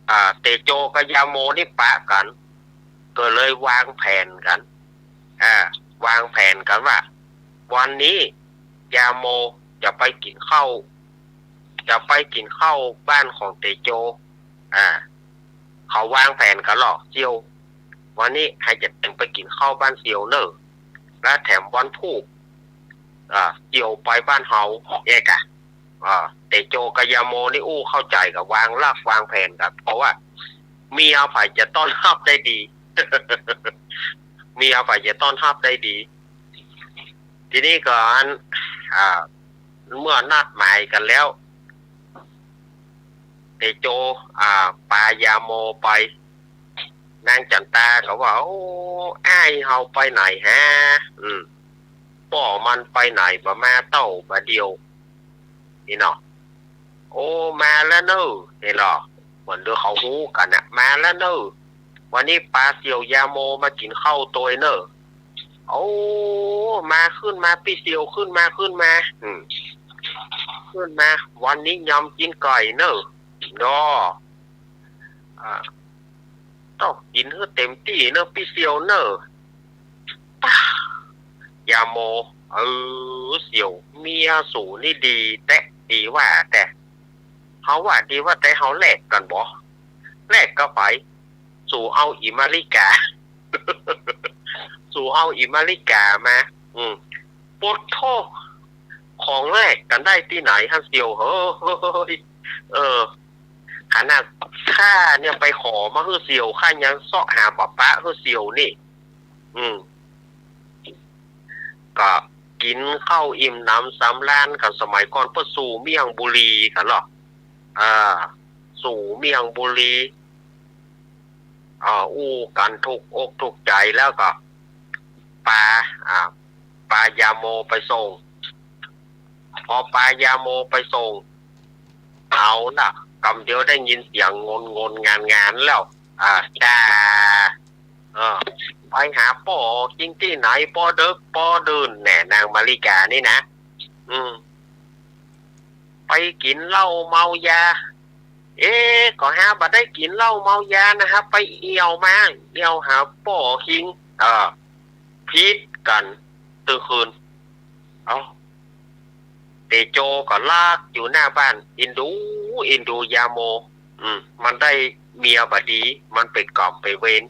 อ่า เตโจกับยาโมนี่ปะกั๋น ก็เลยวางแผนกั๋น อ่า วางแผนกั๋นว่า วันนี้ยาโมจะไปกิ๋นข้าว จะไปกิ๋นข้าวบ้านของเตโจ อ่า เขาวางแผนกั๋นหล่อเสี่ยว วันนี้หื้อเจียมไปกิ๋นข้าวบ้านเสี่ยวเน่อ และแถมวันพูก อ่า เสี่ยวไปบ้านเฮาเอกอะ อ่า เตโจกับยาโมนี่อู้เข้าใจ๋กั๋น วางหลักวางแผนกั๋น เพราะว่าเมียใผจะต้อนฮับได้ดี เมียใผจะต้อนฮับได้ดี ทีนี้ก็อัน อ่า เมื่อนัดหมายกั๋นแล้ว เตโจ อ่า ปายาโมไป นางจันตาก็ว่า โอ้ อ้ายเฮาไปไหนฮะ อืม ป้อมันไปไหนบ่มาเต้าบ่าเดี่ยว นี่เนาะ โอ้ มาแล้วเน่อ นี่เนาะ เหมือนเดียวเขาฮู้กั๋นน่ะ มาแล้วเน่อ วันนี้ปาเสี่ยวยาโมมากิ๋นข้าวตวยเน่อ โอ้ มาขึ้นมาปี้เสี่ยว ขึ้นมา ขึ้นมา อืม ขึ้นมา วันนี้ยำกิ๋นไก่เน่อ ดอ อ่า ต้องกิ๋นหื้อเต๋มตี้เน่อปี้เสี่ยวเน่อ ป๊า ยาโม เออ เสี่ยว เมียสูนี่ดีแต๊ ดีว่าแต๊ เฮาว่าดีว่าแต๊ เฮาแลกกั๋นบ่ แลกกับใผ สูเอาอี่มาริก๋า สูเอาอี่มาริก๋ามา อืม โป๊ดโธ่ ของแลกกั๋นได้ตี้ไหนหั้นเสี่ยวเหย เออ ขนาดข้าเนี่ยไปขอมาหื้อเสี่ยว ข้ายังเซาะหาบ่ปะหื้อเสี่ยวนี่ อืม ก็กิ๋นข้าวอิ่มหนำสำราญกั๋น สมัยก่อนเปิ้นสู่เมี่ยงบุรีกั๋นเนาะ อ่า สู่เมี่ยงบุรี อ่า อู้กั๋นถูกอกถูกใจ๋แล้วก็ ปา อ่า ปายาโมไปส่ง พอปายาโมไปส่ง เอาละ กำเดียวได้ยินเสียงงนงนงานงานแล้ว อ่า จ่า เออ ไปหาป้อคิงตี้ไหน ป้อเดิ็กป้อดื่น แหน่ นางมาริก๋านี่นะ อืม ไปกิ๋นเหล้าเมายา เอ๊ะ ก็หาบ่ได้กิ๋นเหล้าเมายานะครับ ไปเอี่ยวมา เอี่ยวหาป้อคิง เออ ผิดกั๋นตึงคืน เอ้า เต๋โจก็ลักอยู่หน้าบ้าน อินดู อินดูยาโม อืม มันได้เมียบ่ดี มันเป๋นกรรมเป๋นเวร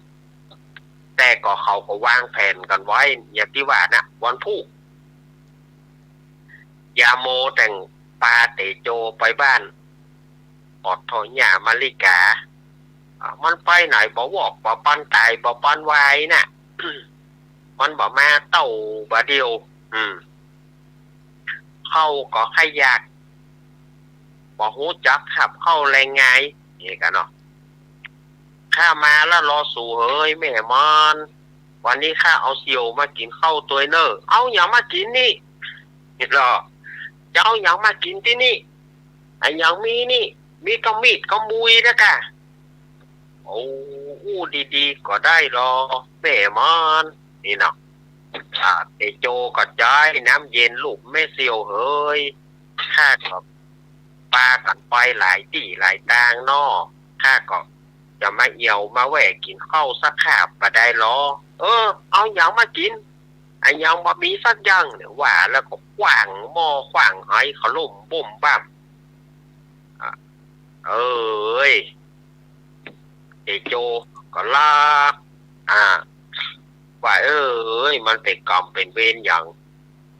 แต่ก็เขาก็วางแผนกั๋นไว้ อย่างตี้ว่านะ วันพูก ยาโมแต่งปาเต๋โจไปบ้าน ปอดโธ่ ยามาริก๋า อ่า มันไปไหนบ่วอก บ่ปันต๋าย บ่ปันวายน่ะ มันบ่มาเต้าบ่าเดี่ยว อืม เข้าก็ใค่อยาก บ่ฮู้จักหับเข้าแลงงาย นี่กั๋นเนาะ ข้ามาละลอสูเหย แม่มอน วันนี้ข้าเอาเสี่ยวมากิ๋นข้าวตวยเน่อ เอาหยังมากิ๋นนี่ นี่ลอ จะเอาหยังมากิ๋นตี้นี่ อะหยังมีนี่ มีก้ามีดก้ามุยนะก่า โอ้ อู้ดีๆ ก็ได้ลอ แม่มอน นี่เนาะ อ่า เต๋โจก็ใจ๊น้ำเย็นลูบแม่เสี่ยวเหย ข้าก็ปากั๋นไปหลายตี้หลายตางเนาะ ข้าก็จะมาเอี่ยวมาแว่กิ๋นข้าวสักคาบบ่ได้ลอ เออ เอาหยังมากิ๋น อะหยังบ่มีสักอย่าง เนี่ย ว่าแล้วก็ขว้างหม้อขว้างไหขล่มบุ้มบ้าม อ่ะ เอ้ย เต๋โจก็ลัก อ่า ว่า เอ้ย มันเป๋นกรรมเป๋นเวรหยัง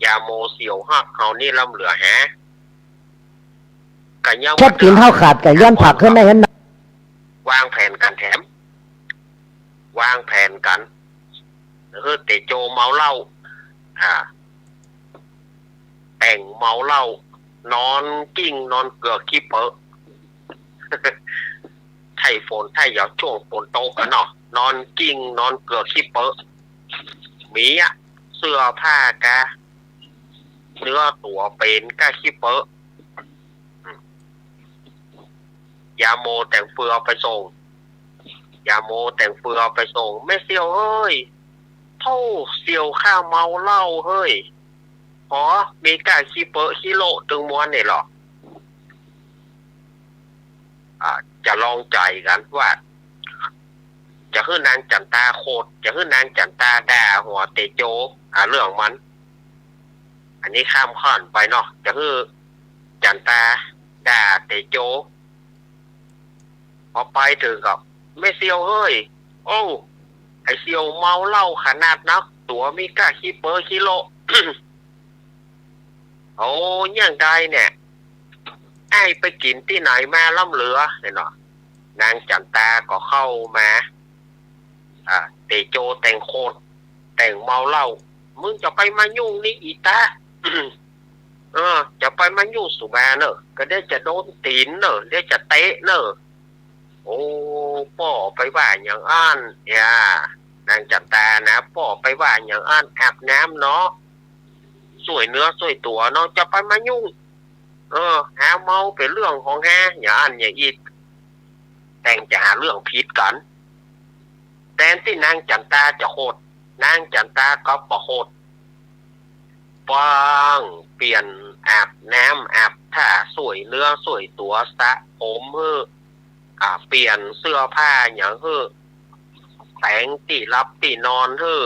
ยาโมเสี่ยวฮักเฮานี่ล้ำเหลือแฮะ ก็ยัง ชอบกิ๋นข้าวขาดกับย้อนผักขึ้นได้เห็นนะ วางแผนกั๋นแถม วางแผนกั๋น หื้อเต๋โจเมาเหล้า อ่า แต่งเมาเหล้า นอนกลิ้งนอนเกือกขี้เปอะ ไถ่ฝนไถ่หยาว ช่วงฝนตกกั๋นเนาะ นอนกลิ้งนอนเกือกขี้เปอะ หมีอะ เสื้อผ้ากา เนื้อตั๋วเป๋นก้าขี้เปอะ ยาโมแต่งเฟือไปส่ง ยาโมแต่งเฟือไปส่ง แม่เสี่ยวเอ้ย โธ่ เสี่ยวข้าเมาเหล้าเฮ้ย หอ มีก้าขี้เปอะขี้โละตึงมวลนี่ลอ อ่า จะลองใจ๋กั๋นว่า จะหื้อนางจั๋นตาโขด จะหื้อนางจั๋นตาด่าหัวเต๋โจ อ่า เรื่องมัน อันนี้ข้ามขั้นไปเนาะ จะหื้อจั๋นตาด่าเต๋โจ พอไปเถิงก็ แม่เสี่ยวเฮ้ย โอ้ ไอ้เสี่ยวเมาเหล้าขนาดนัก ตั๋วมีก้าขี้เปอะขี้โละ โอ้ เยียะใดเนี่ย อ้ายไปกิ๋นตี้ไหนมาล้ำเหลือ เนี่ยเนาะ นางจั๋นตาก็เข้ามา อ่า เต๋โจแต่งโขด แต่งเมาเหล้า มึงจะไปมายุ่งนี่อีตา เออ จะไปมายุ่งสุมาเน่อ ก็เดี๋ยวจะโดนตี๋นเน่อ เดี๋ยวจะเตะเน่อ โอ้ ป้อไปว่าอย่างอั้น เนี่ย นางจั๋นตานะ ป้อไปว่าอย่างอั้น อาบน้ำเนาะ ส่วยเนื้อส่วยตั๋วเนาะ จะไปมายุ่ง เออ หาเมาเป๋นเรื่องของหา อย่างอั้นอย่างอี้ แต่งจะหาเรื่องผิดกั๋น แตนตี้นางจั๋นตาจะโขด นางจั๋นตาก็บ่หด ป้อง เปลี่ยน อาบน้ำอาบท่า ส่วยเนื้อส่วยตั๋ว สระผมหื้อ อ่า เปลี่ยนเสื้อผ้าหยังหื้อ แป๋งตี้หลับตี้นอนหื้อ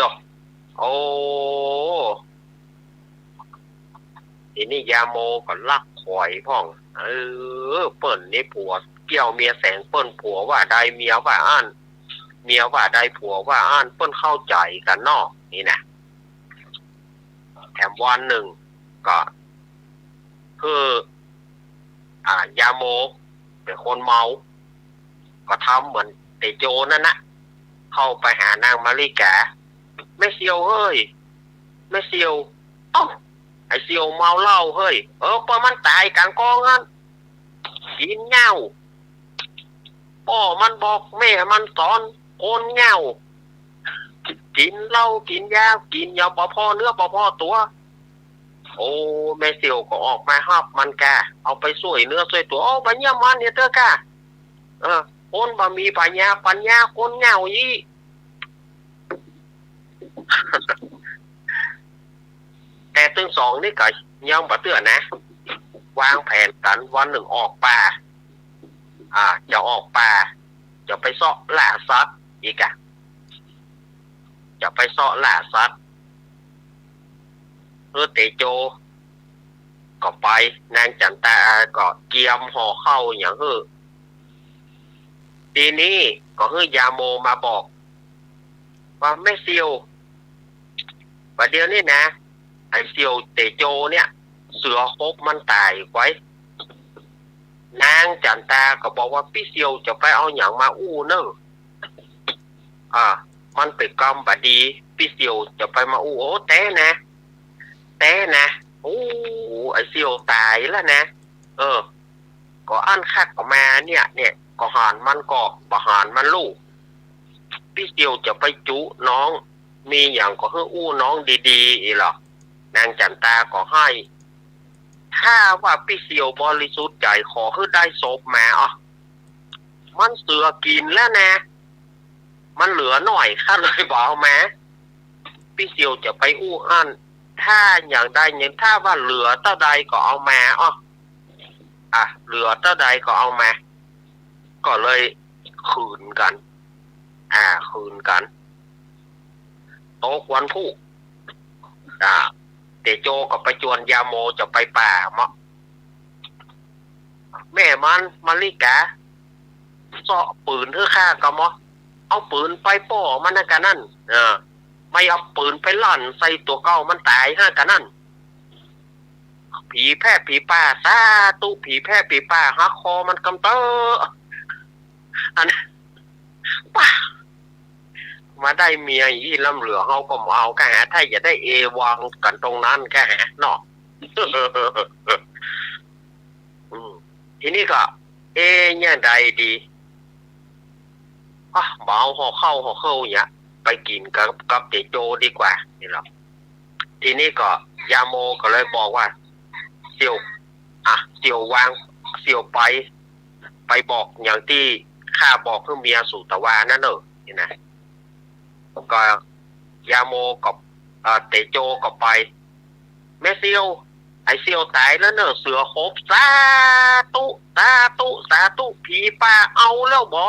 ดอก โอ้ ทีนี้ยาโมก็ลักขวยพ่อง เออ เปิ้นนี่ผัวเกี้ยวเมียแสง เปิ้นผัวว่าใดเมียว่าอั้น เมียว่าใดผัวว่าอั้น เปิ้นเข้าใจ๋กั๋นเนาะ นี่นะ แถมวันนึ่งก็ คือ อ่า ยาโมเป๋นคนเมา ก็ทำเหมือนเต๋โจนั่นนะ เข้าไปหานางมาริก๋า แม่เสี่ยวเฮ้ย แม่เสี่ยว เอ้า ไอ้เสี่ยวเมาเหล้าเฮ้ย เออ ปล่อยมันต๋ายก๋างกองหั้น กิ๋นเหย้า ป้อมันบอกแม่มันสอน คนเหย้า กิ๋นเหล้ากิ๋นยา กิ๋นหยังบ่ผ่อเนื้อบ่ผ่อตั๋ว โอ้ แม่เสี่ยวก็ออกมาฮับมันก้า เอาไปส่วยเนื้อส่วยตั๋ว โอ้ บ่เยี่ยมมันเนี่ยเต๊อะก้า เออ คนบ่มีปั๋ญญา ปั๋ญญาคนเหย้าอี้ แต่ตึงสองนี่ก็ยังบ่เตื้อนะ วางแผนกั๋นวันนึ่งออกป่า อ่า จะออกป่า จะไปเซาะล่าสัตว์อีกอะ จะไปเซาะล่าสัตว์ เออ เต๋โจก็ไป นางจั๋นตาก็เกียมห่อข้าวหยังหื้อ ทีนี้ก็หื้อยาโมมาบอก ว่าแม่เสี่ยว บ่าเดี่ยวนี้นะ ไอ้เสี่ยวเต๋โจเนี่ย เสือขบมันต๋ายไว้ นางจั๋นตาก็บอกว่าปี้เสี่ยวจะไปเอาหยังมาอู้เน่อ อ่า มันเป๋นกำบ่ดี ปี้เสี่ยวจะไปมาอู้ โอ้ แต๊นะ แต๊นะ โอ้ ไอ้เสี่ยวต๋ายแล้วนะ เออ ก็อั้นข้าก็มาเนี่ย เนี่ย ก็หันมันก็บ่หันมันลู่ ปี้เสี่ยวจะไปจุน้อง มีหยังก็หื้ออู้น้องดีๆ อี้หรอ นางจั๋นตาก็ไห้ ถ้าว่าปี้เสี่ยวบริสุทธิ์ใจ๋ ขอหื้อได้ศพมา อ้อ มันเสือกิ๋นแล้วนะ มันเหลือหน้อย ข้าเลยบ่เอามา ปี้เสี่ยวจะไปอู้อั้น ถ้าหยังได้หยัง ถ้าว่าเหลือเต้าใดก็เอามา อ้อ อ่ะ เหลือเต้าใดก็เอามา ก็เลยขืนกั๋น อ่า ขืนกั๋น ตกวันพูก อ่า เต๋โจก็ไปจวนยาโมจะไปป่าเมาะ แม่มัน มาริก๋า เซาะปืนหื้อข้าก่อเมาะ เอาปืนไปป้อมันนะกะนั้น เออ ไม่เอาปืนไปลั่นใส่ตั๋วเก่ามันต๋ายฮะกะนั้น ผีแพร่ผีป่า สาธุ ผีแพร่ผีป่า หักคอมันกำเต๊อะ อัน ป้า มาได้เมียอี้ล้ำเหลือ เฮาก็บ่เอาก้าหา ถ้าจะได้เอวังกั๋นตรงนั้นก้าหาเนาะ อืม ทีนี้ก็ เอ เนี่ยใดดี อ่ะ บ่เอาห่อข้าวห่อข้าวเนี่ย ไปกิ๋นกับ กับเต๋โจดีกว่า นี่หรอ ทีนี้ก็ยาโมก็เลยบอกว่า เสี่ยว อ่ะ เสี่ยววาง เสี่ยวไป ไปบอกอย่างตี้ข้าบอกหื้อเมียสูตะวานั่นเน่อ นี่นะ ก็ยาโมกับ เอ่อ เต๋โจก็ไป แม่เสี่ยว ไอ้เสี่ยวต๋ายแล้วเน่อ เสือขบ สาธุ สาธุ สาธุ ผีป่าเอาแล้วบ่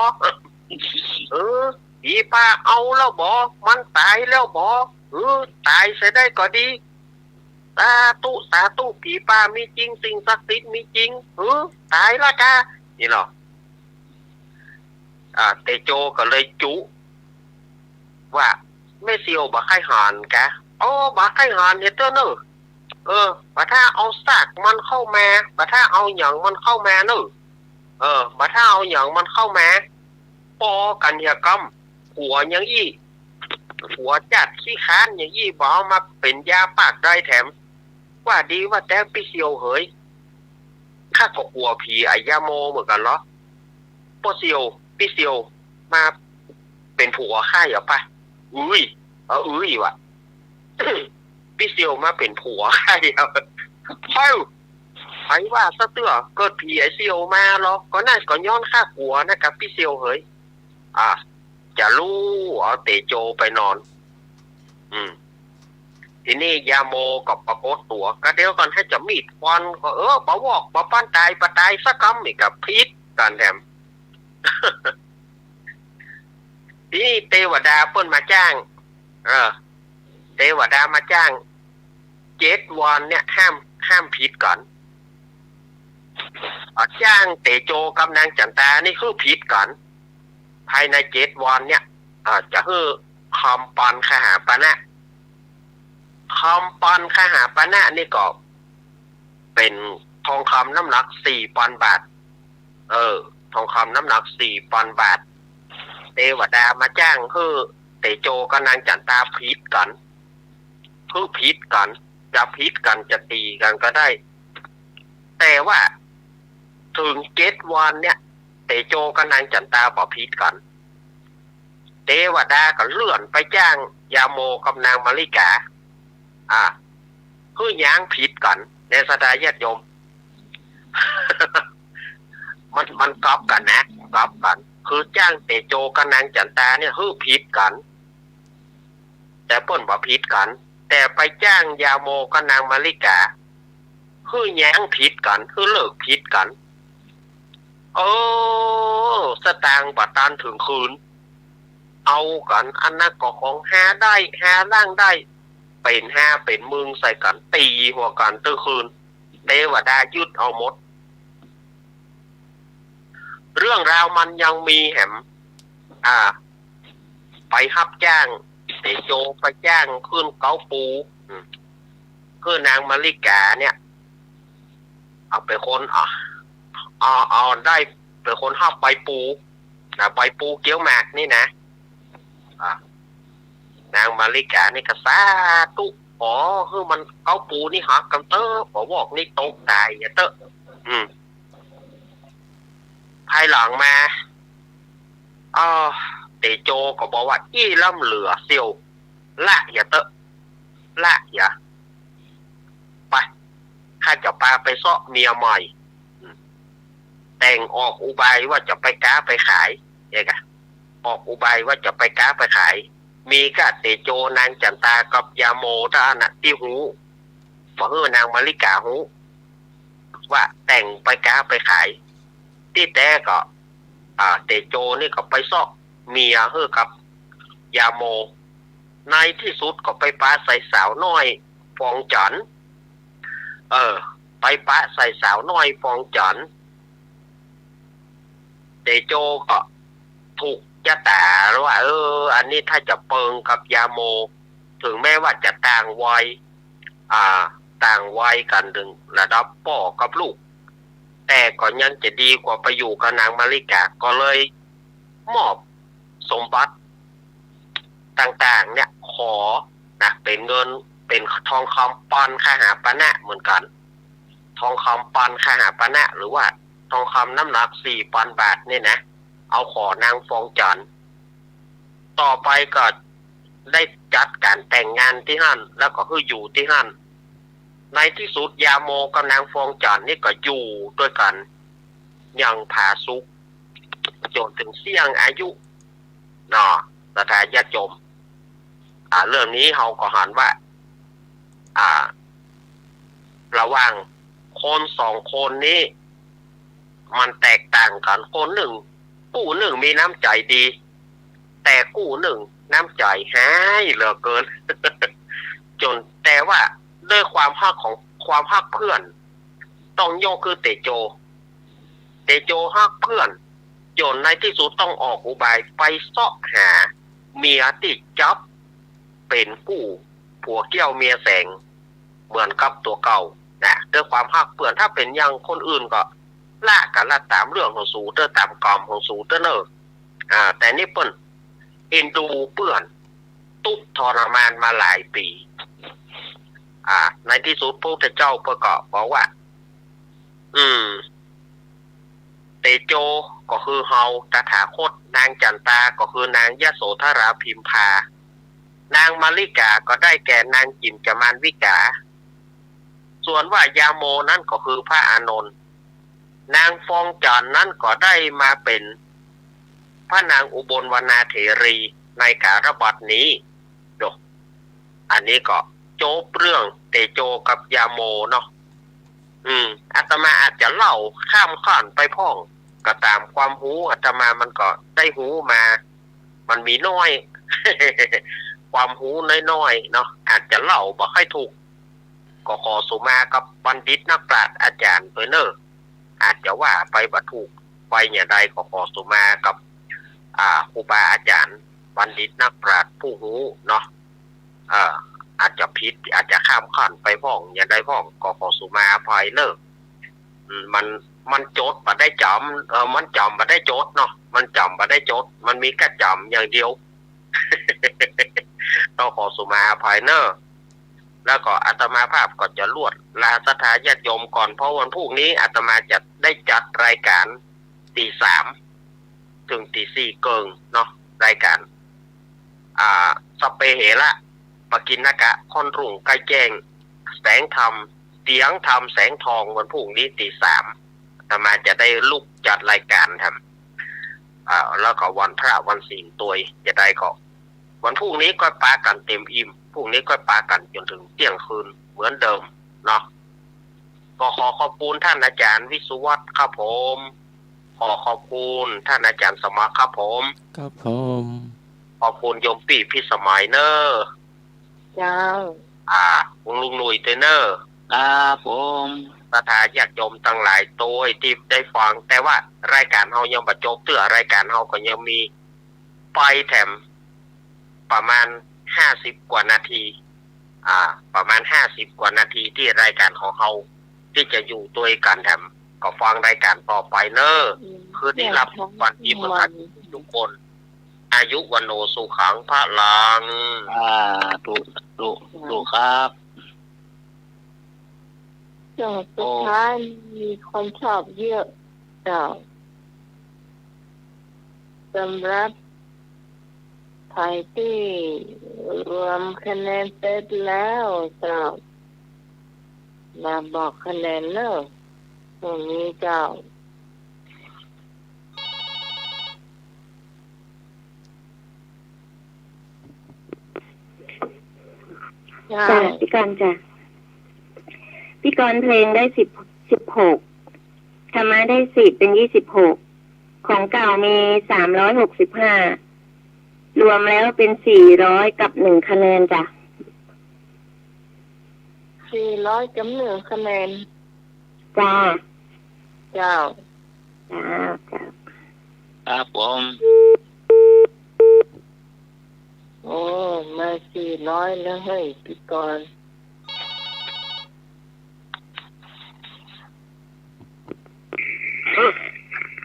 เออ ผีป่าเอาแล้วบ่ มันต๋ายแล้วบ่ เออ ต๋ายเสียได้ก็ดี สาธุ สาธุ ผีป่ามีจริง สิ่งศักดิ์สิทธิ์มีจริง เออ ต๋ายละกา นี่หรอ อ่า เต๋โจก็เลยจุ ว่า แม่เสี่ยวบ่ใค่หันกา อ๋อ บ่ใค่หันเหียเต๊อะเน่อ เออ บ่ถ้าเอาซากมันเข้ามา บ่ถ้าเอาหยังมันเข้ามาเน่อ เออ บ่ถ้าเอาหยังมันเข้ามา ป้อกั๋นเหียกำ ผัวยังอี้ ผัวจัดขี้ค้านยังอี้ บ่เอามาเป๋นยาปากได้แถม ว่าดีว่าแต๊ปี้เสี่ยวเหย ข้าก็กลัวผีอะยาโมเหมือนกั๋นลอ ป้อเสี่ยว ปี้เสี่ยวมาเป๋นผัวข้าเหียปะ อึย เออ อึยว่ะ ปี้เสี่ยวมาเป๋นผัวข้าเหีย เฮ้ย ใผว่าซะเตื้อ เกิดผีไอ้เสี่ยวมาลอ ก็นั่นก็ย้อนข้ากลัวนะกาปี้เสี่ยวเหย อ่ะ จะลู่เอาเต๋โจไปนอน อืม ทีนี้ยาโมก็ปรากฏตั๋ว ก็เดี๋ยวก่อน หื้อจะมีดฟันก็ เออ บ่วอก บ่ปานต๋าย บ่ต๋ายสักกำ นี่ก็ผิดกั๋นแถม ทีนี้เตวดาเปิ้นมาจ้าง เออ เตวดามาจ้าง เจ็ดวันเนี่ย ห้าม ห้ามผิดกั๋น อ่า จ้างเตโจกับนางจั๋นตานี่หื้อผิดกั๋น ภายในเจ็ดวันเนี่ย อ่า จะหื้อคำปอนคหาปณะ คำปอนคหาปณะนี่ก็เป๋นทองคำน้ำหนักสี่ปอนบาท เออ ทองคำน้ำหนักสี่ปอนบาท เตวดามาจ้างหื้อเตโจกับนางจั๋นตาผิดกั๋น หื้อผิดกั๋น จะผิดกั๋น จะตี๋กั๋นก็ได้ แต่ว่าเถิงเจ็ดวันเนี่ย เตโจกับนางจั๋นตาบ่ผิดกั๋น เตวดาก็เลื่อนไปจ้างยาโมกับนางมาริกา อ่า หื้อย้างผิดกั๋น ในศรัทธาญาติโยม มัน มันก๊อปกั๋นนะ ก๊อปกั๋น คือจ้างเตโจกับนางจั๋นตาเนี่ยหื้อผิดกั๋น แต่เปิ้นบ่ผิดกั๋น แต่ไปจ้างยาโมกับนางมาริกา หื้อย้างผิดกั๋น หื้อเลิกผิดกั๋น เออ สตางค์บ่ตันเถิงคืน เอากั๋น อันนั้นก็ของหาได้ หาล่างได้ เป๋นหาเป๋นมึงใส่กั๋น ตี๋หัวกั๋นตึงคืน เตวดายึดเอาหมด เรื่องราวมันยังมีแหม อ่า ไปฮับจ้าง เตโจไปจ้างขึ้นเก๊าปู อืม คือนางมาริกาเนี่ย เอาเป๋นคน อ่า เอา เอาได้เป๋นคนฮับใบปู นะ ใบปูเกี้ยวหมากนี่นะ อ่า นางมาริกานี่ก็สาธุ ขอหื้อมันเก๊าปูนี่หักกำเต๊อะ บ่วอกนี่ตกต๋ายอย่าเต๊อะ อืม ภายหลังมา เออ เตโจก็บอกว่า อี้ล้ำเหลือเสี้ยว ละอย่าเต๊อะ ละอย่า ไป ข้าจะปาไปเซาะเมียใหม่ แต่งออกอุบายว่าจะไปก๊าไปขาย เนี่ยกะ ออกอุบายว่าจะไปก๊าไปขาย มีก้าเตโจ นางจั๋นตากับยาโมเต้าอั้นนะตี้ฮู้ บ่หื้อนางมาริกาฮู้ ว่าแต่งไปก๊าไปขาย ตี้แต๊ก็ อ่า เตโจนี่ก็ไปเซาะเมียหื้อกับยาโม ในตี้สุดก็ไปปะใส่สาวน้อยฟองจั๋น เออ ไปปะใส่สาวน้อยฟองจั๋น เตโจก็ถูกจะต๋าว่า เออ อันนี้ถ้าจะเปิงกับยาโม เถิงแม้ว่าจะต่างวัย อ่า ต่างวัยกั๋นเถิงระดับป้อกับลูก แต่ก็ยังจะดีกว่าไปอยู่กับนางมาริกา ก็เลยมอบสมบัติต่างๆ เนี่ย ขอนะ เป๋นเงิน เป๋นทองคำปอนคหาปณะเหมือนกั๋น ทองคำปอนคหาปณะ หรือว่าทองคำน้ำหนักสี่ปอนบาทเนี่ยนะ เอาขอนางฟองจั๋น ต่อไปก็ได้จัดก๋านแต่งงานตี้หั้น แล้วก็หื้ออยู่ตี้หั้น ในตี้สุดยาโมกับนางฟองจั๋นนี่ก็อยู่ตวยกั๋นอย่างผาสุก จ๋นเถิงเสี้ยงอายุ เนาะ ศรัทธาญาติโยม อ่า เรื่องนี้เฮาก็หันว่า อ่า ระหว่างคนสองคนนี้ มันแตกต่างกั๋น คนนึ่ง กู้นึ่งมีน้ำใจ๋ดี แต่กู้นึ่งน้ำใจ๋ฮ้ายเหลือเกิน จ๋น แต่ว่าด้วยความฮักของ ความฮักเพื่อน ต้องยกหื้อเตโจ เตโจฮักเพื่อน จ๋นในตี้สุดต้องออกอุบายไปเซาะหาเมียตี้จับเป๋นกู้ ผัวเกี้ยวเมียแสง เหมือนกับตั๋วเก่านะ ด้วยความฮักเปื้อน ถ้าเป๋นอย่างคนอื่นก็ละก็ละต๋ามเรื่องของสูเต๊อะ ต๋ามกรรมของสูเต๊อะเน่อ อ่า แต่นี่เปิ้นเอ็นดูเปื้อน ตุ๊กข์ทรมานมาหลายปี๋ อ่า ในตี้สุดพระพุทธเจ้าเปิ้นก็บอกว่า อืม เตโจก็คือเฮาตถาคต นางจั๋นตาก็คือนางยโสธราพิมพา นางมาริกาก็ได้แก่นางกิ๋มจมานวิกา ส่วนว่ายาโมนั้นก็คือพระอานนท์ นางฟองจั๋นนั้นก็ได้มาเป๋นพระนางอุบลวรรณาเถรีในกาลบัดนี้ โย เ อันนี้ก็จบเรื่องเตโจกับยาโมเนาะ อืม อาตมาอาจจะเล่าข้ามขั้นไปพ่อง ก็ต๋ามความฮู้อาตมามันก็ได้ฮู้มา มันมีน้อย ความฮู้น้อยๆ เนาะ อาจจะเล่าบ่ค่อยถูก ก็ขอสุมากับบัณฑิตนักปราชญ์อาจ๋ารย์ตวยเน่อ อาจจะว่าไปบ่ถูกไปอย่างใดก็ขอสุมากับ อ่า ครูบาอาจ๋ารย์ บัณฑิตนักปราชญ์ผู้ฮู้เนาะ เอ่อ อาจจะผิด อาจจะข้ามขั้นไปพ่องอย่างใดพ่อง ก็ขอสุมาอภัยเน่อ อืม มัน มันจ๋ดบ่ได้จ๋ำ เอ่อ มันจ๋ำบ่ได้จ๋ดเนาะ มันจ๋ำบ่ได้จ๋ด มันมีก้าจ๋ำอย่างเดียว ต้องขอสุมาอภัยเน่อ แล้วก็อาตมาภาพก็จะลวดลาศรัทธาญาติโยมก่อน เพราะวันพรุ่งนี้อาตมาจะได้จัดรายการตีสาม เถิงตีสี่เกิ่งเนาะ รายการ อ่า สัพเพเหระ ปกิณณกะ ค่อนรุ่งใกล้แจ้ง แสงธรรม เสียงธรรมแสงทอง วันพรุ่งนี้ตีสาม อาตมาจะได้ลุกจัดรายการทำ อ่า แล้วก็วันพระวันศีลตวย จะได้ก็ วันพรุ่งนี้ก็ปากั๋นเต็มอิ่ม พรุ่งนี้ก็ปากั๋นจ๋นเถิงเตี้ยงคืนเหมือนเดิมเนาะ ก็ขอขอบคุณท่านอาจ๋ารย์วิศวัตรครับผม ขอขอบคุณท่านอาจ๋ารย์สมัครครับผม ครับผม ขอบคุณโยมปี้พิสมัยเน่อ เจ้า อ่า คุณลุงหนุ่ยตวยเน่อ ครับผม ศรัทธาญาติโยมตังหลายตวยตี้ได้ฟัง แต่ว่ารายการเฮายังบ่จบเตื้อ รายการเฮาก็ยังมีไปแถมประมาณห้าสิบกว่านาที อ่า ประมาณห้าสิบกว่านาทีตี้รายการของเฮาตี้จะอยู่ตวยกั๋นแถม ก็ฟังรายการต่อไปเน่อ อืม คืนนี้หลับฝันดีเหมือนกั๋นทุกคน อายุวัณโณสุขังพลัง สาธุ สาธุครับ เจ้า สุดท้ายมีคนชอบเยอะเจ้า สำหรับใผตี้รวมคะแนนเสร็จแล้วเจ้า มาบอกคะแนนเน่อ ตรงนี้เจ้า เจ้า จ้ะ พี่กรณ์จ้ะ พี่กรณ์เพลงได้สิบ สิบหก ธรรมะได้สิบ เป็นยี่สิบหก ของเก่ามีสามร้อยหกสิบห้า รวมแล้วเป็นสี่ร้อยกับหนึ่งคะแนนจ้ะ สี่ร้อยกับหนึ่งคะแนน จ้า เจ้า จ้า จ้า ครับผม โอ้ มาสี่ร้อยแล้วเฮ้ย พี่กรณ์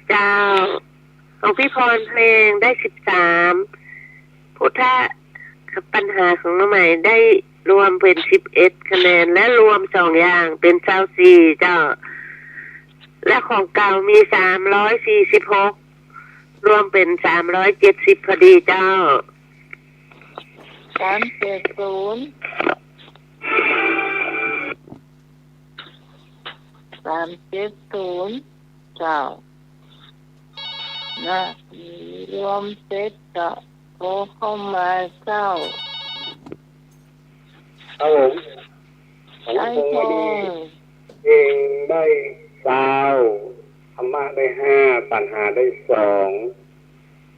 เจ้า ของพี่พรเพลงได้สิบสาม พุทธปัญหาของน้องใหม่ได้รวมเป็นสิบเอ็ดคะแนน และรวมสองอย่างเป็นซาวสี่เจ้า และของเก่ามีสามร้อยสี่สิบหก รวมเป็นสามร้อยเจ็ดสิบพอดีเจ้า สามเจ็ดศูนย์ สามเจ็ดศูนย์ เจ้า นะ รวมเสร็จก็โทรเข้ามาเจ้า ครับผม ของ ไอ้ ผม พอดี ทอง เองได้ซาว ธรรมะได้ห้า ปัญหาได้สอง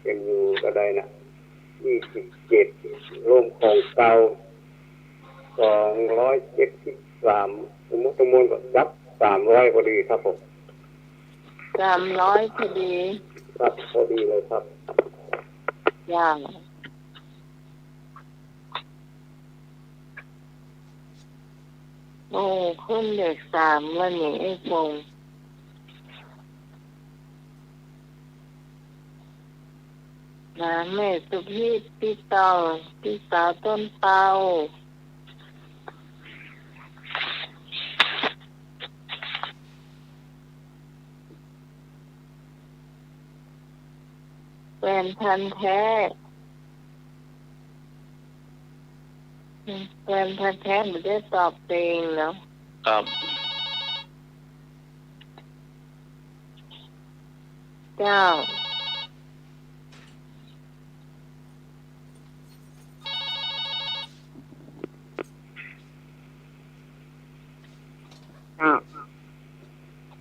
เป็นอยู่ก็ได้นะ ยี่สิบเจ็ด รวมของเก่า สองร้อยเจ็ดสิบสาม สมมุติทั้งมวลก็จับสามร้อยพอดีครับผม สามร้อยพอดี ครับ พอดีเลยครับ อย่าง โอ้ ขึ้นเลขสามแล้วนี่ ไอ้พงษ์ นะ แม่สุพิษ พี่เต่า พี่สาวต้นเปา แฟนพันธุ์แท้ แฟนพันธุ์แท้บ่ได้ตอบเองเนาะ ครับ เจ้า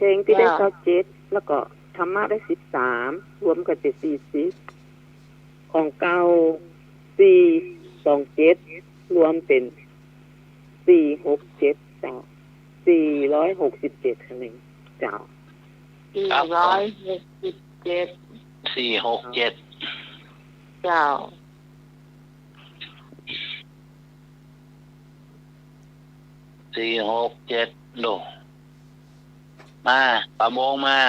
เพลงตี้ได้ เจ้า ซาวเจ็ด แล้วก็ธรรมะได้สิบสาม รวมกั๋นเป๋นสี่สิบ ของเก่า สี่สองเจ็ด รวมเป๋น สี่หกเจ็ด เจ้า สี่ร้อยหกสิบเจ็ด คะแนน เจ้า ครับผม สี่ร้อยหกสิบเจ็ด สี่หกเจ็ด เจ้า สี่หกเจ็ด ดู มา ประมงมา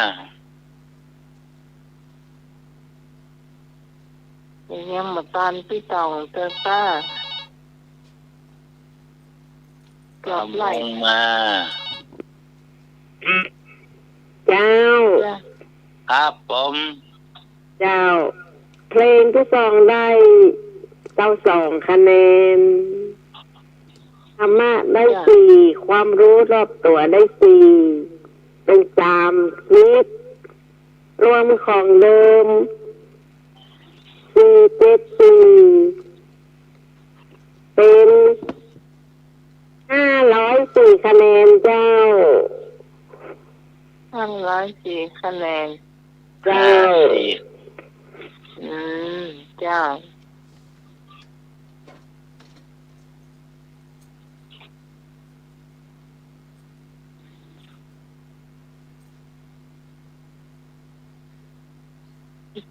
ยังบ่ตันตี้ต้องเต๊อะ ประมงมา เจ้า ครับผม เจ้า เพลงตี้สองได้ซาวสองคะแนน ธรรมะได้ เจ้า สี่ ความรู้รอบตั๋วได้สี่ เป๋นสามสิบ รวมของเดิม สี่เจ็ดสี่ เป๋น ห้าร้อยสี่ คะแนนเจ้า ห้าร้อยสี่ คะแนน เจ้า ห้าสี่ อืม เจ้า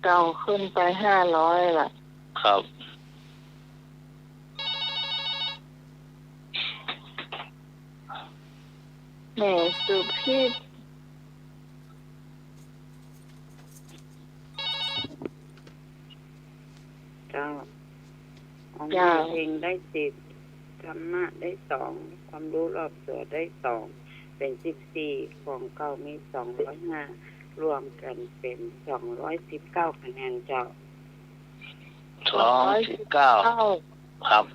เก่าขึ้นไปห้าร้อยละ ครับ แม่สุพิษ เจ้า ของ เจ้า เพลงได้สิบ ธรรมะได้สอง ความรู้รอบตั๋วได้สอง เป๋นสิบสี่ ของเก่ามีสองร้อยห้า รวมกั๋นเป๋นสองร้อยสิบเก้า คะแนนเจ้า สองร้อยสิบเก้า ครับ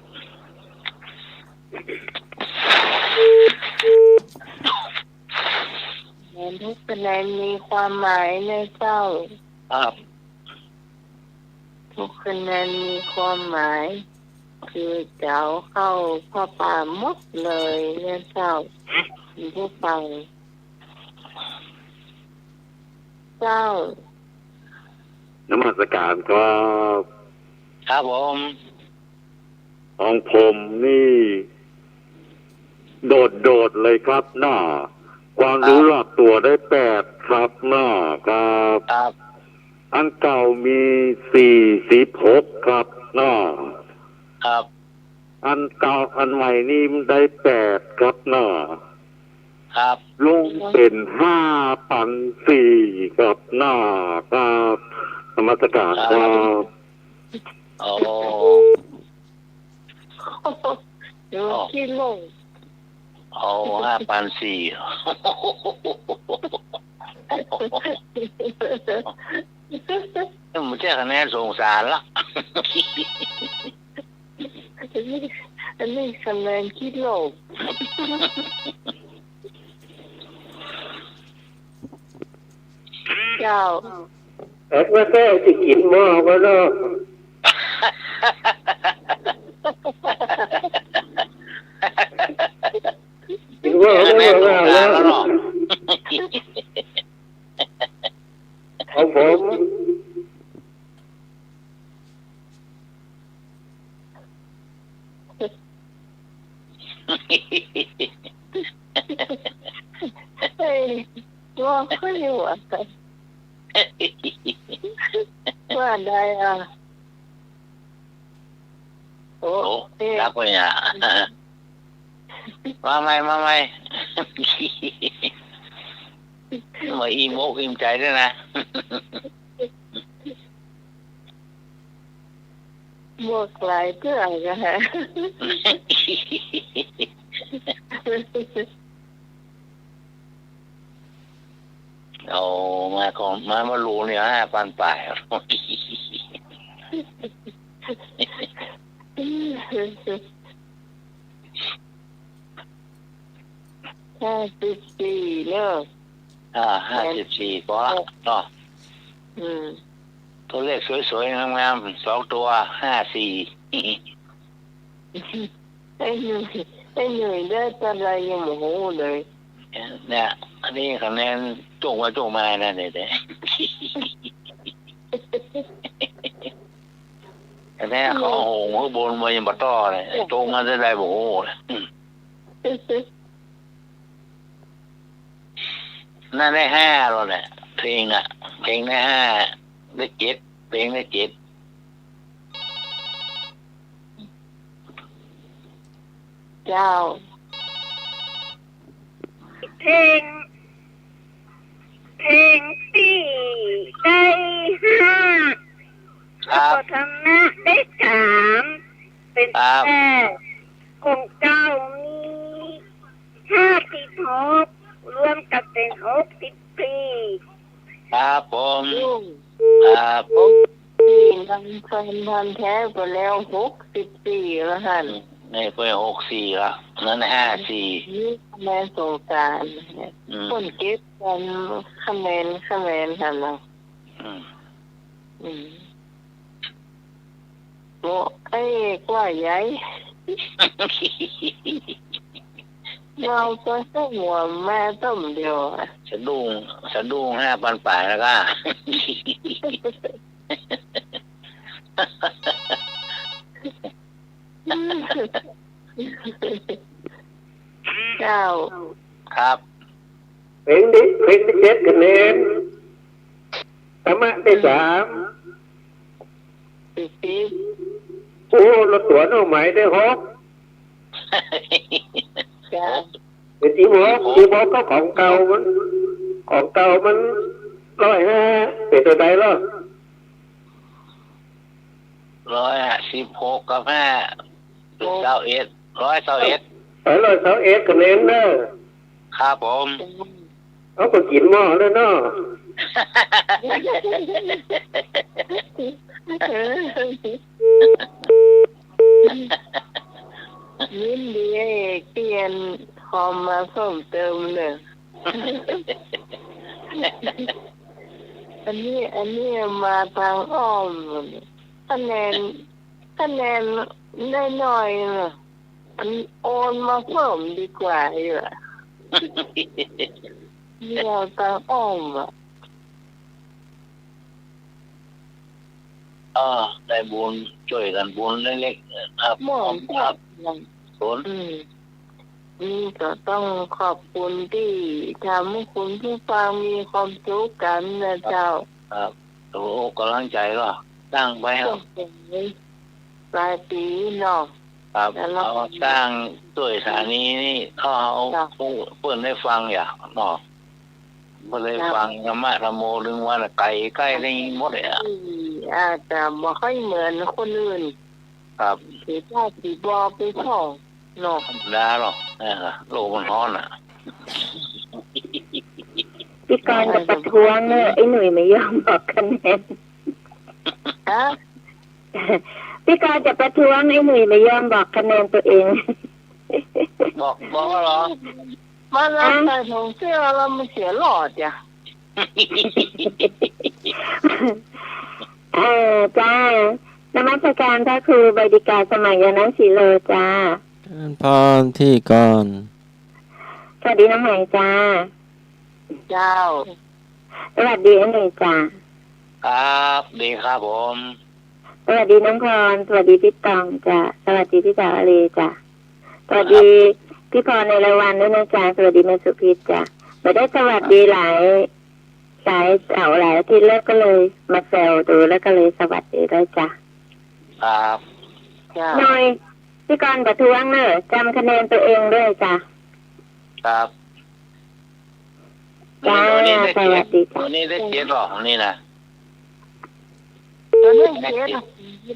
คะแนนทุกคะแนนมีความหมายนะเจ้า ครับ ทุกคะแนนมีความหมาย คือเจ้าเข้าผ้าป่าหมดเลยนะเจ้า ท่านผู้ฟัง เจ้า นมัสการครับ ครับผม ของผมนี่ โดดๆ เลยครับเนาะ ความรู้ ครับ รอบตั๋วได้แปดครับเนาะ ครับ ครับ อันเก่ามีสี่สิบหกครับเนาะ ครับ อันเก่า อันใหม่นี่มันได้แปดครับเนาะ ครับ ลงเป๋นห้าปันสี่ครับเนาะ ครับ นมัสการครับ ครับ โอ้ เดี๋ยว โอ้ ขี้หลง เอาห้าปันสี่ นี่มันใจ้คะแนนสงสารละ อันนี้ อันนี้คะแนนขี้หลง เจ้า แอดว่าแท้สิกิ๋นหม้อก็เนาะ กิ๋นหม้อก็เนาะ เนาะ ของผม เฮ้ย ว่าคุยอยู่อะ ว่าได้อะ โอ้ โอ้ เอ๊ะ ดับไปเนี่ย มาใหม่ มาใหม่ มาอิ่มอกอิ่มใจ๋ด้วยนะ บวกหลายเตื้อก็ฮะ เอามาของ มา มาลูเนี่ย ห้าปันป๋าย ห้าสิบสี่เนาะ อ่า ห้าสิบสี่ พอละเนาะ อืม ตั๋วเลขสวยๆ งามๆ สองตั๋ว ห้าสี่ ไอ้หนุ่ย ไอ้หนุ่ยได้เต้าใดยังบ่ฮู้เลย เนี่ย นี่คะแนนโจ้งไปโจ้งมานะเนี่ย แต่แท้เขาโหงข้างบนมายังบ่ต่อเลย โจ้งมาจะได้บ่ฮู้เลย อืม นั่นได้ห้าแล้วแหละ เพลงน่ะ เพลงได้ห้า ได้เจ็ด เพลงได้เจ็ด เจ้า เพลง เพลงตี้ได้ห้า ครับ แล้วก็ธรรมะได้สาม เป๋น ครับ แปด ของเจ้ามีห้าสิบหก รวมกั๋นเป๋นหกสิบสี่ ครับผม อืม ครับ หกสิบสี่ นำแฟนพันธุ์แท้ไปแล้ว หกสิบสี่ แล้วหั่น อืม นี่เป๋นหกสี่ละ นั่นห้าสี่ นี่คะแนนสงสาร อืม เปิ้นเก็บกั๋นคะแนน คะแนนหั่นน่ะ อืม อืม โอ้ ไอ้กว่าใหญ่ เว้าไปซะหัวแม่ต้มเดียวอะ สะดุ้ง สะดุ้งห้าปันป๋ายแล้วก็ เจ้า ครับ เพลงได้ เพลงได้เจ็ดคะแนน ธรรมะได้สาม สิบ โอ้ แล้วตั๋วน้องไหมได้หก เจ้า เป๋นตี้หก ตี้หกก็ของเก่ามัน ของเก่ามันร้อยห้า เป๋นเต้าใดล่ะ ร้อยห้าสิบหกกับห้า เป๋นซาวเอ็ด ร้อยซาวเอ็ด เออ ร้อยซาวเอ็ดคะแนนเนอะ ครับผม เอาก็กิ๋นหม้อแล้วเนาะ ยินดีเป๋นคอมมาเพิ่มเติมเน่อ อันนี้ อันนี้มาตางอ้อม คะแนน คะแนนน้อยๆ เน่อ อันโอนมาเพิ่มดีกว่าอยู่อะ เนี่ยตางอ้อมอะ เออ ได้บุญ จ้วยกั๋นบุญเล็กๆ ครับ หม่อม ครับ ครับ สน อืม นี่ก็ต้องขอบคุณตี้ทำหื้อคุณผู้ฟังมีความสุขกั๋นนะเจ้า ครับ โอ้ ก๋ำลังใจ๋ก็สร้างไปครับ ปลายปี๋เนาะ ครับ แล้วเรา เอาสร้างจ้วยสถานีนี่ เขาเอา ครับ เปิ้นได้ฟังอย่างเนาะ เปิ้นได้ ครับ ฟังธรรมะธรรมโม ตึงว่าก๋ายใก้ได้หมดเลยอะ อืม อาจจะบ่ค่อยเหมือนคนอื่น ครับ ตี้ว่าตี้บ่ไปท่องเนาะ ธรรมดาเนาะ เออ โลกมันฮ้อนอะ พี่กรณ์จะประท้วงเน่อ ไอ้หนุ่ยไม่ยอมบอกคะแนน ฮะ พี่กรณ์จะประท้วงไอ้หนุ่ยไม่ยอมบอกคะแนนตัวเอง บอก บอกแล้วเหรอ มาแล้ว ฮะ ใส่ถุงเสื้อแล้วมันเสียหลอดจ้ะ เออ จ้า นมัสการพระครูใบดิกาสมัยยานะสีโลจ้า เจริญพรพี่กรณ์ สวัสดีน้องไหมจ้า เจ้า สวัสดีไอ้หนุ่ยจ้า ครับ ดีครับผม สวัสดีน้องพร สวัสดีพี่ตองจ้า สวัสดีพี่สาวอลีจ้า สวัสดี ครับ พี่พรในละวันด้วยนะจ้า สวัสดีแม่สุพิษจ้า บ่ได้สวัสดีหลาย หลายเสาร์หลายอาทิตย์แล้วก็เลยมาแซวดูแล้วก็เลยสวัสดีด้วยจ้า ครับ จ้า หน่อย พี่กรณ์ประท้วงเนอะ จำคะแนนตัวเองด้วยจ้า ครับ จ้า วันนี้ได้เจ็ด สวัสดีจ้า วันนี้ได้เจ็ดหรอ วันนี้นะ ตอนนี้เจ็ดอะ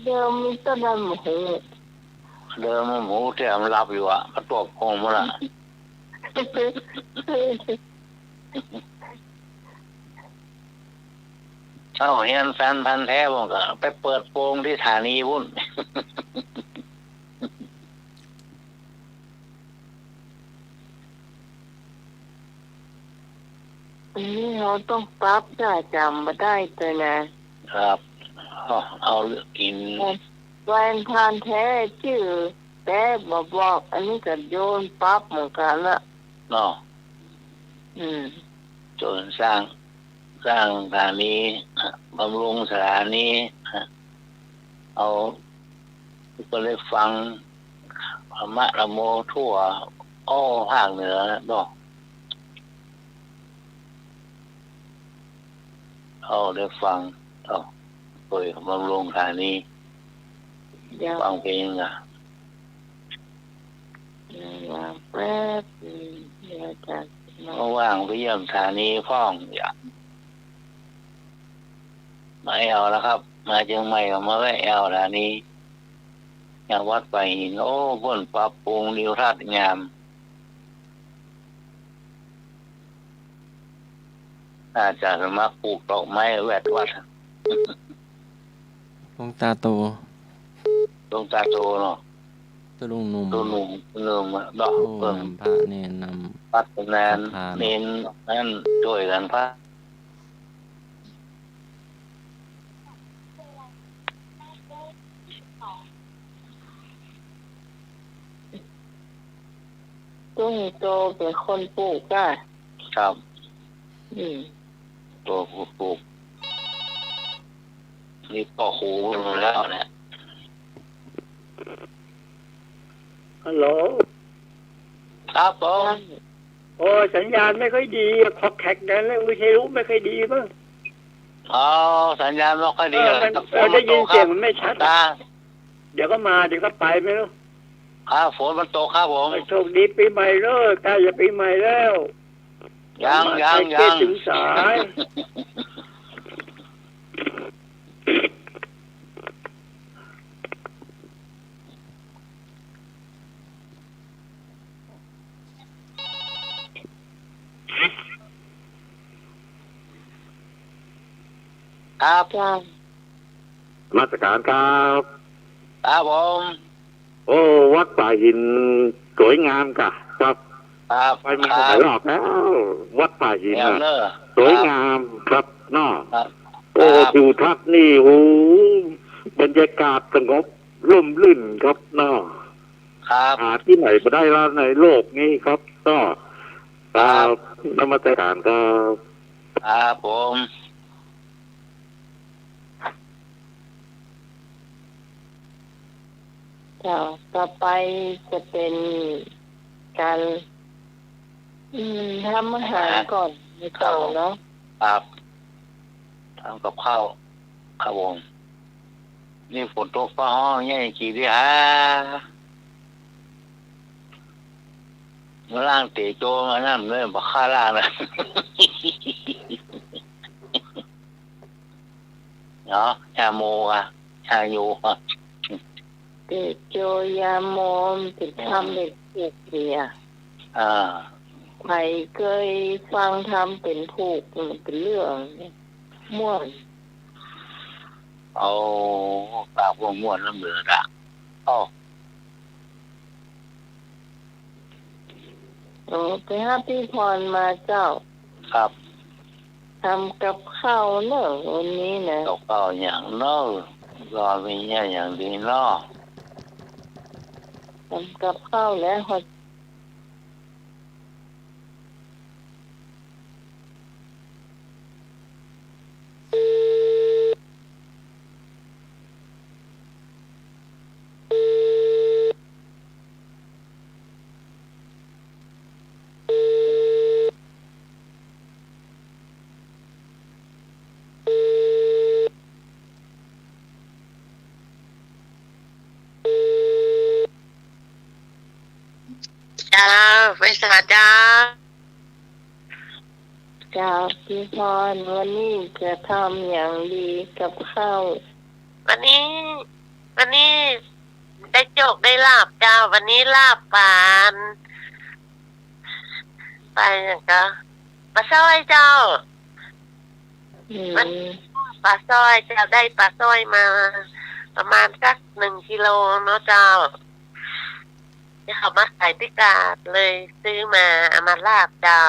เดิมมีต้นนั้นหมู เดิมหมูที่มันหลับอยู่อะ มันตบคงหมดละ เอ้า เฮียนแฟนพันธุ์แท้ผมก็ไปเปิดโปงตี้สถานีพุ้น อันนี้เฮาต้องปรับจ้า จ๋ำบ่ได้เลยนะ ครับ เอา เอากิ๋น แฟนพันธุ์แท้จื้อแต๊บ่บอก อันนี้ก็โดนปรับเหมือนกั๋นละ เนาะ อืม จ๋นสร้าง สร้างสถานี บำรุงสถานี เอา ก็ได้ฟังธรรมะธรรมโมทั่ว อ้อ ภาคเหนือเนาะ เอาได้ฟัง เอา โดยบำรุงสถานี เดี๋ยว ฟังเพลงนะ เดี๋ยวว่างแป๊บนึง เดี๋ยวจะมา ว่างๆ ไปเยี่ยมสถานีพ่อง อย่า มาแอ่วนะครับ มาเจียงใหม่ก็มาแวะแอ่วสถานี อย่างวัดป่าหิน โอ้ เปิ้นปรับปรุงทิวทัศน์งาม น่าจะสมัครปลูกดอกไม้แวดวัด หลวงตาโต หลวงตาโตเนาะ ตุ๊ลุงหนุ่ม ตุ๊ลุงหนุ่ม ตุ๊ลุงหนุ่มอะเนาะ โอ้ เปิ้น นำพระเณรนำ พัฒนา ศรัทธา เณรนั่น ช่วยกั๋นพระ ตุ๊ลุงโตเป๋นคนปลูกอะ ครับ อืม ตัวผู้ปลูก นี่ก็หูแล้วเนี่ย ฮัลโหล ครับผม โอ้ สัญญาณไม่ค่อยดีอะ คอกแคกแน่เลย วิทยุไม่ค่อยดีมั้ง อ๋อ สัญญาณไม่ค่อยดี เออ มัน ครับ เออ ได้ยินเสียงมันไม่ชัดอะ ตา เดี๋ยวก็มา เดี๋ยวก็ไปไม่รู้ ครับ ฝนมันตกครับผม โชคดีปีใหม่เด้อ ใกล้จะปีใหม่แล้ว ยัง ยัง ไปเทศน์ ยัง ถึงสาย ครับ จ้า นมัสการครับ ครับผม โอ้ วัดป่าหินสวยงามกะครับ ครับ ไปมา ครับ หลายรอบแล้ว วัดป่าหินน่ะ งามเนอะ สวยงามครับเนาะ ครับ โอ้ ครับ ทิวทัศน์นี่ โอ้ บรรยากาศสงบร่มรื่นครับเนาะ ครับ หาตี้ไหนบ่ได้แล้วในโลกนี้ครับเนาะ ครับ ครับ นมัสการครับ ครับผม เจ้า ต่อไปจะเป๋นก๋าน อืม ทำอาหารก่อน ครับ เจ้าเนาะ ครับ ทำกับข้าว ครับผม นี่ฝนตกฟ้าฮ้องเนี่ย จีดีฮะ มาล้างเต๋โจมอันนั้นเลย บ่าข้าล้างนะ เนาะ ยาโมอะ ยาโยอะ เต๋โจยาโม มันจะทำเป๋นผูกเสีย อ่า ใผเกยฟังทำเป๋นผูก มันเป๋นเรื่องม่วน เอาปากม่วนๆ น้ำเหลือดะ อ้อ โอ้ ไปหาปี้พรมาเจ้า ครับ ทำกับข้าวเนอะวันนี้นะ กับข้าวอย่างเนอะ ก็มีเนี่ยอย่างดีเนาะ ทำกับข้าวแล้ว เจ้า ไปสาเจ้า เจ้า ปี้พร วันนี้จะทำอย่างดีกับข้าว วันนี้ วันนี้ได้โจคได้ลาภเจ้า วันนี้ลาบป๋า ป๋าอย่างก็ ป๋าสร้อยเจ้า อืม วัน ป๋าสร้อยเจ้า ได้ป๋าสร้อยมาประมาณสักหนึ่งกิโลเนาะเจ้า ที่เขามาขายตี้ตลาดเลยซื้อมาเอามาลาบเจ้า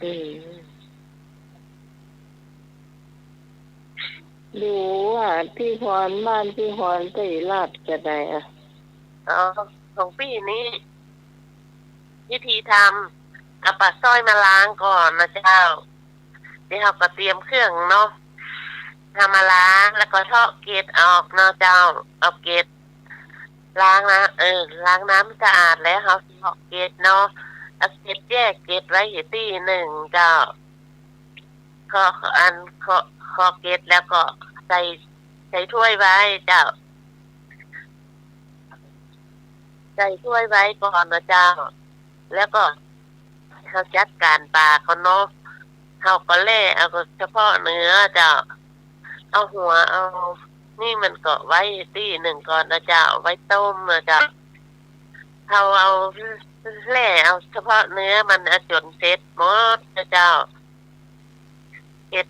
อืม ดูว่าปี้พร บ้านปี้พรจะลาบจะใดอะ อ๋อ ของปี้นี้ วิธีทำ เอาปลาสร้อยมาล้างก่อนนะเจ้า เดี๋ยวเฮาก็เตรียมเครื่องเนาะ เฮามาล้างแล้วก็เทาะเกล็ดออกเนาะเจ้า เอาเกล็ดล้างนะ เออ ล้างน้ำสะอาดแล้วเฮาเทาะเกล็ดเนาะ เอาเกล็ดแยกเกล็ดไว้อีกตี้นึ่งเจ้า เทาะอัน เทาะ เทาะเกล็ดแล้วก็ใส่ ใส่ถ้วยไว้เจ้า ใส่ถ้วยไว้ก่อนนะเจ้า แล้วก็เฮาจัดก๋านปลาก่อนเนาะ เฮาก็แล่เอาเฉพาะเนื้อเจ้า เอาหัว เอานี่มันก็ไว้ตี้นึ่งก่อนนะเจ้า เอาไว้ต้มนะเจ้า เฮาเอาแล่เอาเฉพาะเนื้อมันเอาจ๋นเสร็จหมดนะเจ้า เฮ็ด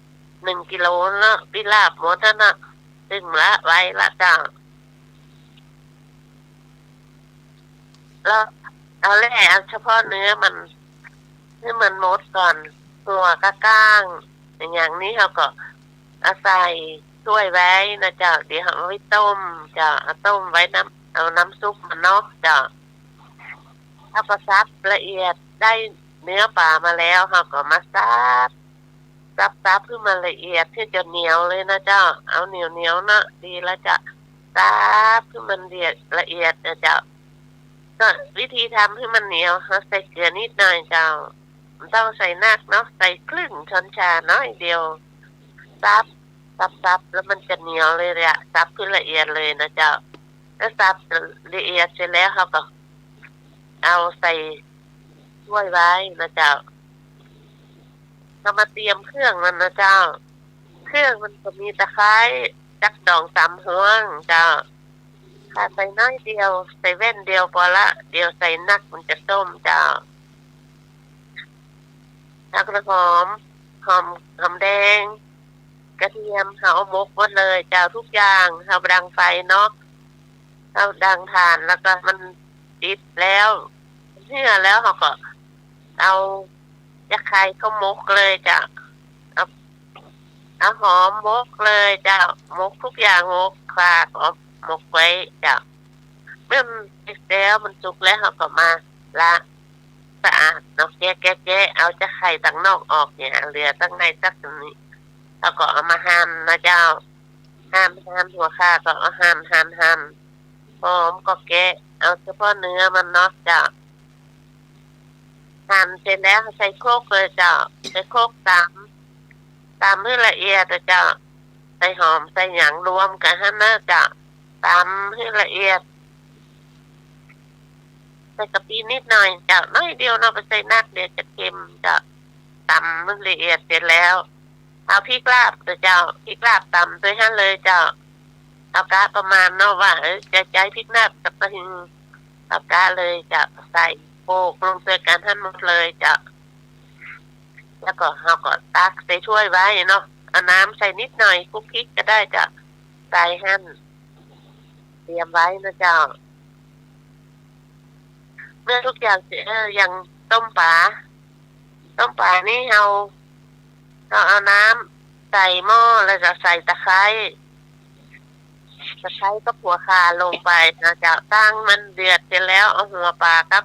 นึ่งกิโลเนาะ ปี้ลาบหมดหั้นน่ะ ตึงละไว้ละเจ้า แล้วเอาแล่เอาเฉพาะเนื้อมัน หื้อมันหมดก่อน หัวกับก้าง อย่างนี้เฮาก็เอาใส่ถ้วยไว้นะเจ้า เดี๋ยวเฮาเอาไว้ต้มเจ้า เอาต้มไว้น้ำ เอาน้ำซุปมันเนาะเจ้า เฮาก็สับละเอียด ได้เนื้อปลามาแล้ว เฮาก็มาสับ สับ สับหื้อมันละเอียด หื้อจ๋นเหนียวเลยนะเจ้า เอาเหนียวๆ เนาะ ดีแล้วเจ้า สับหื้อมันละเอียด ละเอียดนะเจ้า ก็วิธีทำหื้อมันเหนียว เฮาใส่เกลือนิดหน่อยเจ้า บ่ต้องใส่นักเนาะ ใส่ครึ่งช้อนชาน้อยเดียว สับ สับ สับ แล้วมันจะเหนียวเลยอะ สับหื้อละเอียดเลยนะเจ้า แล้วสับละเอียดเสร็จแล้ว เฮาก็เอาใส่ถ้วยไว้นะเจ้า เฮามาเตรียมเครื่องมันนะเจ้า เครื่องมันก็มีตะไคร้ จักดองสามฮวงเจ้า ข่าใส่น้อยเดียว ใส่แว่นเดียวปอละ เดี๋ยวใส่นักมันจะส้มเจ้า แล้วก็หอม หอม หอมแดง กระเทียม เฮาเอาหมกหมดเลยเจ้า ทุกอย่าง เฮาบ่ดังไฟเนาะ เฮาดังถ่านแล้วก็มันติดแล้ว เหื้อแล้วเฮาก็เอาตะไคร้เข้าหมกเลยเจ้า เอา เอาหอมหมกเลยเจ้า หมกทุกอย่าง หมกข่าก็หมกไว้เจ้า เมื่อมันติดแล้ว มันสุกแล้ว เฮาก็มาล้างสะอาดเนาะ แกะ แกะ แกะ เอาตะไคร้ตังนอกออกเนี่ย เหลือตังในตักนี้ เฮาก็เอามาหั่นนะเจ้า หั่น หั่น หัวข่าก็เอาหั่น หั่น หั่น หอมก็แกะ เอาเฉพาะเนื้อมันเนาะเจ้า หั่นเสร็จแล้วใส่ครกเลยเจ้า ใส่ครกตำ ตำหื้อละเอียดนะเจ้า ใส่หอมใส่หยังรวมกั๋นหั้นเนาะเจ้า ตำหื้อละเอียด ใส่กะปินิดหน่อยเจ้า น้อยเดียวเนาะ บ่ใส่นัก เดี๋ยวจะเค็มเจ้า ตำหื้อละเอียดเสร็จแล้ว เอาพริกลาบเจ้า พริกลาบตำตวยหั้นเลยเจ้า เอากะประมาณเนาะว่า เออ จะใจ๊พริกลาบสักปะหึง เอากะเลยเจ้า ใส่โปะลงตวยกั๋นหั้นหมดเลยเจ้า แล้วก็เฮาก็ตักใส่ถ้วยไว้เนาะ เอาน้ำใส่นิดหน่อย คลุกคลิกก็ได้เจ้า ใส่หั้น เตรียมไว้นะเจ้า เมื่อทุกอย่างเสร็จ เออ อย่างต้มปลา ต้มปลานี่เฮา เฮาเอาน้ำใส่หม้อ แล้วก็ใส่ตะไคร้ ตะไคร้กับหัวข่าลงไปนะเจ้า ตั้งมันเดือดเสร็จแล้ว เอาหัวปลากับ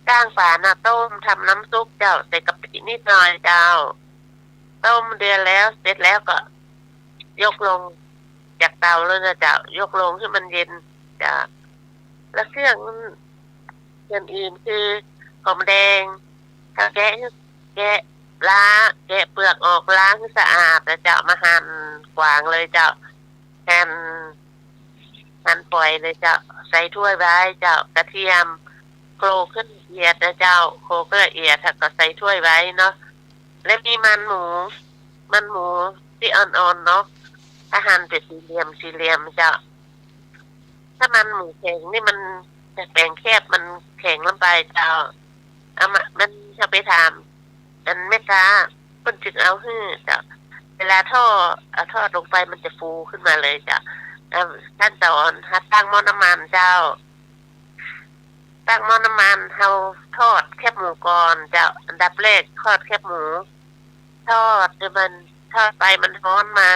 ก้างปลาน่ะต้มทำน้ำซุปเจ้า ใส่กะปินิดหน่อยเจ้า ต้มเดือดแล้ว เสร็จแล้วก็ยกลงจากเตาเลยนะเจ้า ยกลงหื้อมันเย็นเจ้า แล้วเครื่องมัน เครื่องอื่นคือหอมแดง เฮาแกะ แกะ ล้าง แกะเปลือกออก ล้างหื้อสะอาดนะเจ้า มาหั่นกวางเลยเจ้า หั่น หั่นฝอยเลยเจ้า ใส่ถ้วยไว้เจ้า กระเทียม โขลกหื้อละเอียดนะเจ้า โขลกหื้อละเอียด แล้วก็ใส่ถ้วยไว้เนาะ แล้วมีมันหมู มันหมูตี้อ่อนๆ เนาะ ก็หั่นเป็นสี่เหลี่ยม สี่เหลี่ยมเจ้า ถ้ามันหมูแข็งนี่มันจะแป๋งแคบ มันแข็งล้ำไปเจ้า เอามา มัน เฮาไปถาม อันแม่ค้า เปิ้นจึงเอาหื้อเจ้า เวลาทอด เอาทอดลงไปมันจะฟูขึ้นมาเลยเจ้า เอ่อ ขั้นตอน เฮาตั้งหม้อน้ำมันเจ้า ตั้งหม้อน้ำมัน เฮาทอดแคบหมูก่อนเจ้า อันดับแรกทอดแคบหมู ทอดจนมัน ทอดไปมันฮ้อนมา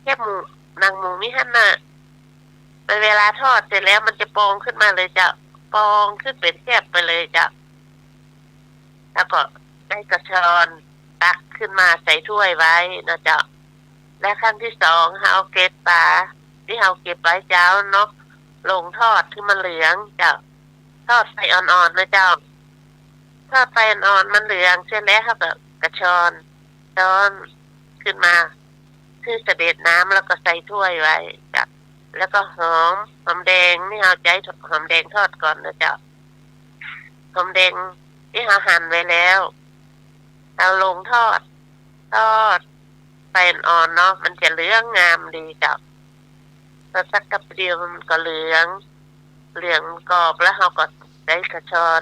แคบหมู หนังหมูมีหั้นน่ะ มันเวลาทอดเสร็จแล้วมันจะปองขึ้นมาเลยเจ้า ปองขึ้นเป็นแคบไปเลยเจ้า แล้วก็ กระชอนตักขึ้นมาใส่ถ้วยไว้นะเจ้า และครั้งที่สองเฮาเก็บป๋าตี้เฮาเก็บไว้เจ๊าเนาะ ลงทอดหื้อมันเหลืองเจ้า ทอดไฟอ่อนๆ นะเจ้า ทอดไฟอ่อนๆ มันเหลืองเสร็จแล้วเฮาก็กระชอน ช้อนขึ้นมาหื้อเสด็จน้ำ แล้วก็ใส่ถ้วยไว้เจ้า แล้วก็หอม หอมแดงนี่เฮาใจ๊หอมแดงทอดก่อนนะเจ้า หอมแดงตี้เฮาหั่นไว้แล้ว เอาลงทอด ทอดไฟอ่อนๆ เนาะ มันจะเหลืองงามดีเจ้า พอสักแป๊บเดียวมันก็เหลือง เหลืองกรอบ แล้วเฮาก็ได้กระชอน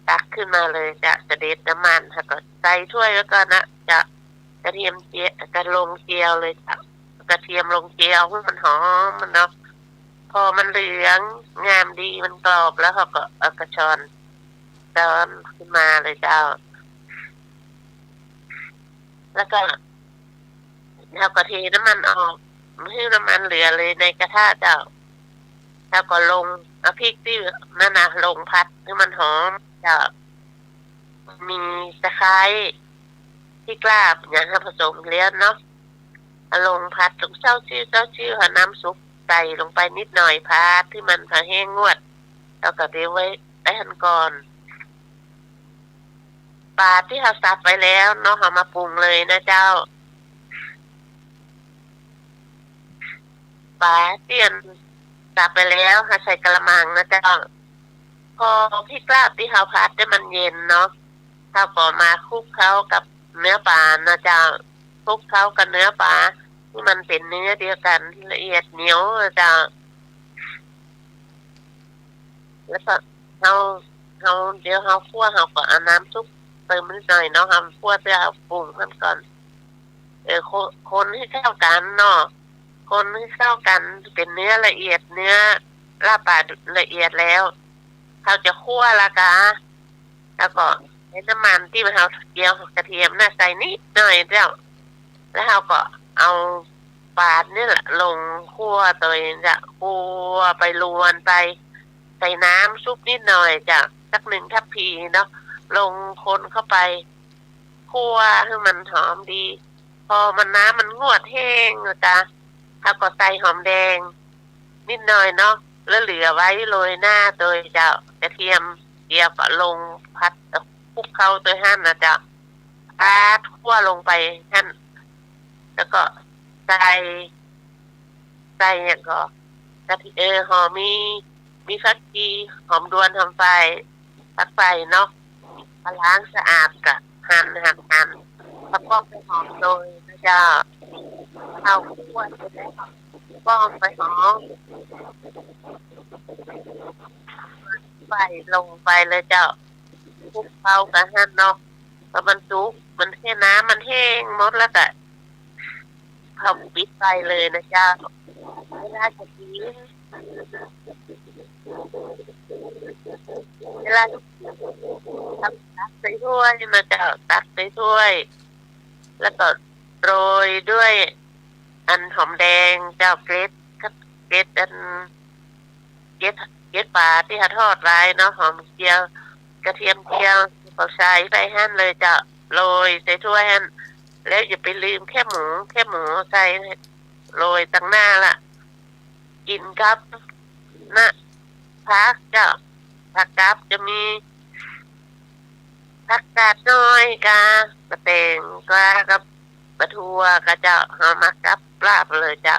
ตักขึ้นมาเลยเจ้า เสด็จน้ำมัน เฮาก็ใส่ถ้วยไว้ก่อนนะเจ้า กระเทียมเจียว กระลงเจียวเลยเจ้า กระเทียมลงเจียวหื้อมันหอมมันเนาะ พอมันเหลืองงามดี มันกรอบแล้วเฮาก็เอากระชอนช้อนขึ้นมาเลยเจ้า แล้วก็เฮาก็เทน้ำมันออก หื้อน้ำมันเหลือเลยในกระทะเจ้า เฮาก็ลง เอาพริกตี้นั่นนะลงผัดหื้อมันหอมเจ้า มีตะไคร้ พริกลาบ อย่างเฮาผสมแล้วเนาะ เอาลงผัดลงเซ้าซิ้ว เซ้าซิ้ว เอาน้ำซุปใส่ลงไปนิดหน่อย ผัดหื้อมันพอแห้งงวด แล้วก็เตรียมไว้ ไว้หั้นก่อน ป๋าตี้เฮาสับไว้แล้วเนาะ เฮามาปรุงเลยนะเจ้า ป๋าตี้อันสับไปแล้วเฮาใส่กะละมังนะเจ้า พอพริกลาบตี้เฮาผัดหื้อมันเย็นเนาะ เฮาก็มาคลุกเคล้ากับเนื้อป๋านะเจ้า คลุกเคล้ากับเนื้อป๋าหื้อมันเป๋นเนื้อเดียวกั๋น ละเอียดเหนียวนะเจ้า แล้วก็เฮา เฮา เดี๋ยวเฮาคั่ว เฮาก็เอาน้ำซุปเติมนิดหน่อยเนาะ เฮาคั่วเตื้อเอาปรุงมันก่อน เออ คน คนหื้อเข้ากั๋นเนาะ คนหื้อเข้ากั๋น เป๋นเนื้อละเอียด เนื้อลาบป๋าละเอียดแล้ว เฮาจะคั่วละกา แล้วก็ใช้น้ำมันตี้เฮาเจียวกระเทียมน่ะใส่นิดหน่อยเจ้า แล้วเฮาก็เอาป๋านี่แหละลงคั่วโตยเจ้า คั่วไปลวนไป ใส่น้ำซุปนิดหน่อยเจ้า สักหนึ่งทัพพีเนาะ ลงคนเข้าไป คั่วหื้อมันหอมดี พอมันน้ำมันงวดแห้งนะจ๊ะ เฮาก็ใส่หอมแดงนิดหน่อยเนาะ แล้วเหลือไว้โรยหน้าโตยเจ้า กระเทียมเจียวก็ลงผัด คลุกเคล้าโตยหั้นนะเจ้า ผัดคั่วลงไปหั้น แล้วก็ใส่ ใส่หยังก็ กะทิ เออ หอม มี มีผักชี หอมดวน หอมใฝ่ ผักใฝ่เนาะ มาล้างสะอาดก็หั่น หั่น หั่น แล้วก็ไปหอมโตยนะเจ้า ข้าวคั่วเสร็จแล้วก็ไปหอม ใฝ่ลงไปเลยเจ้า คลุกเคล้ากั๋นหั้นเนาะ พอมันสุก มันแห้ง น้ำมันแห้งหมดแล้วก็ เฮาปิดไฟเลยนะเจ้า เวลาจะกิ๋น เวลาจะกิ๋น ตักใส่ถ้วยนะเจ้า ตักใส่ถ้วย แล้วก็โรยด้วย อันหอมแดงเจ้า เกล็ด เกล็ดอัน เกล็ด เกล็ดป๋าตี้เฮาทอดไว้เนาะ หอมเจียว กระเทียมเจียว ก็ใส่ไปหั้นเลยเจ้า โรยใส่ถ้วยหั้น แล้วอย่าไปลืมแคบหมู แคบหมูใส่ โรยตังหน้าละ กิ๋นกับ นะ ผักเจ้า ผักกับจะมี ผักกาดน้อยกา ปะแตงกา กับปะถั่วกาเจ้า เฮามากับลาบเลยเจ้า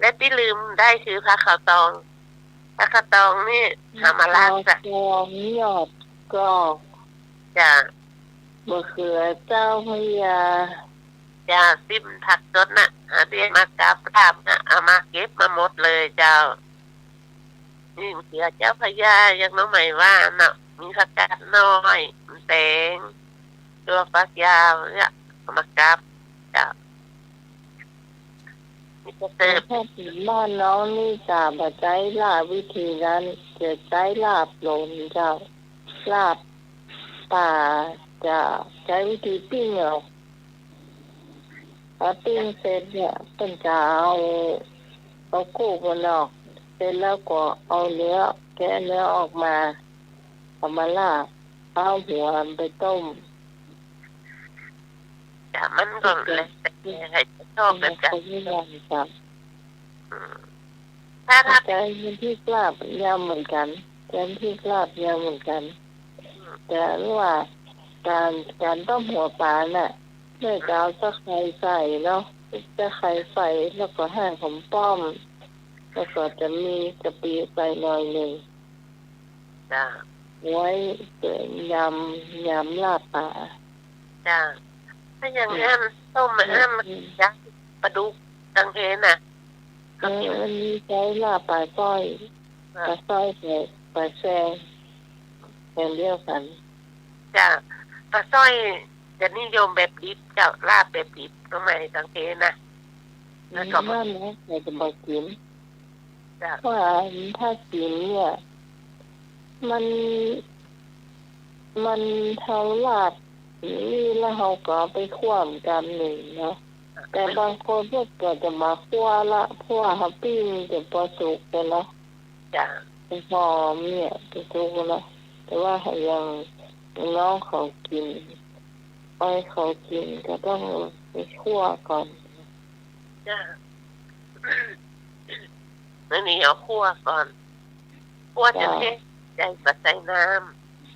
และตี้ลืมได้คือผักขาวตอง ผักขาวตองนี่ เฮามาล้างซะ ผักขาวตอง ยอดกอก จ้ะ มะเขือเจ้าพระยา จ้ะ ซิมผักสดน่ะ หาเดียมากับลาบน่ะ เอามาเก็บมาหมดเลยเจ้า นี่มะเขือเจ้าพระยา อย่างน้องใหม่ว่าน่ะ มีผักกาดน้อย แตง ถั่วฝักยาวเนี่ย เอามากับ เจ้า นี่ก็เสิร์ฟ ถ้าเป๋นบ้านน้องนี่จะบ่ใจ๊ลาบวิธีนั้น จะใจ๊ลาบหลนเจ้า ลาบป๋าจะใจ๊วิธีปิ้งเอา พอปิ้งเสร็จเนี่ยเปิ้นจะเอา เอาโคกมันออก เสร็จแล้วก็เอาเนื้อ แกะเนื้อออกมา เอามาลาบ เอาหัวไปต้ม จ้ะ มันก็แล้วแต่ใผจะชอบแบบใด คนละอย่างกั๋น อืม ถ้า ถ้า อาจ๋ารย์เทียนทิพย์ลาบยาวเหมือนกั๋น อาจ๋ารย์เทียนทิพย์ลาบยาวเหมือนกั๋น อืม แต่ว่าก๋าน ก๋านต้มหัวป๋าน่ะ แม่ก็เอาตะไคร้ใส่เนาะ ตะไคร้ใส่ แล้วก็หั่นหอมป้อม แล้วก็จะมีกะปิใส่หน่อยนึ่ง จ้ะ ไว้เป๋นยำ ยำลาบป๋า จ้ะ ถ้าอย่าง อืม อั้น ต้ม อืม อั้น อืม ยำป๋าดุกตังเทน่ะ เออ อันนี้ใจ๊ลาบป๋าสร้อย อ่ะ ป๋าสร้อย ป๋า ป๋าแซง อย่างเดียวกั๋น จ้ะ ป๋าสร้อยจะนิยมแบบดิบเจ้า ลาบแบบดิบ ตรงไหนตังเทน่ะ แล้วก็ อืม นั่นแหละ ใผจะบ่กิ๋น จ้ะ เพราะว่าถ้ากิ๋นเนี่ย มัน มันเทาลาบนี่ แล้วเฮาก็เอาไปคั่วกำนึ่งเนาะ แต่บางคนเปิ้นก็จะบ่คั่วละ เพราะว่าเฮาปิ้งจะบ่สุกไปเนาะ จ้ะ หอมเนี่ยจะสุกละ แต่ว่าอย่างน้องเขากิ๋น อ้อยเขากิ๋นก็ต้องไปคั่วก่อน จ้ะ อันนี้เอาคั่วก่อน คั่วจ๋น จ้ะ แห้ง ใจ๋บ่ใส่น้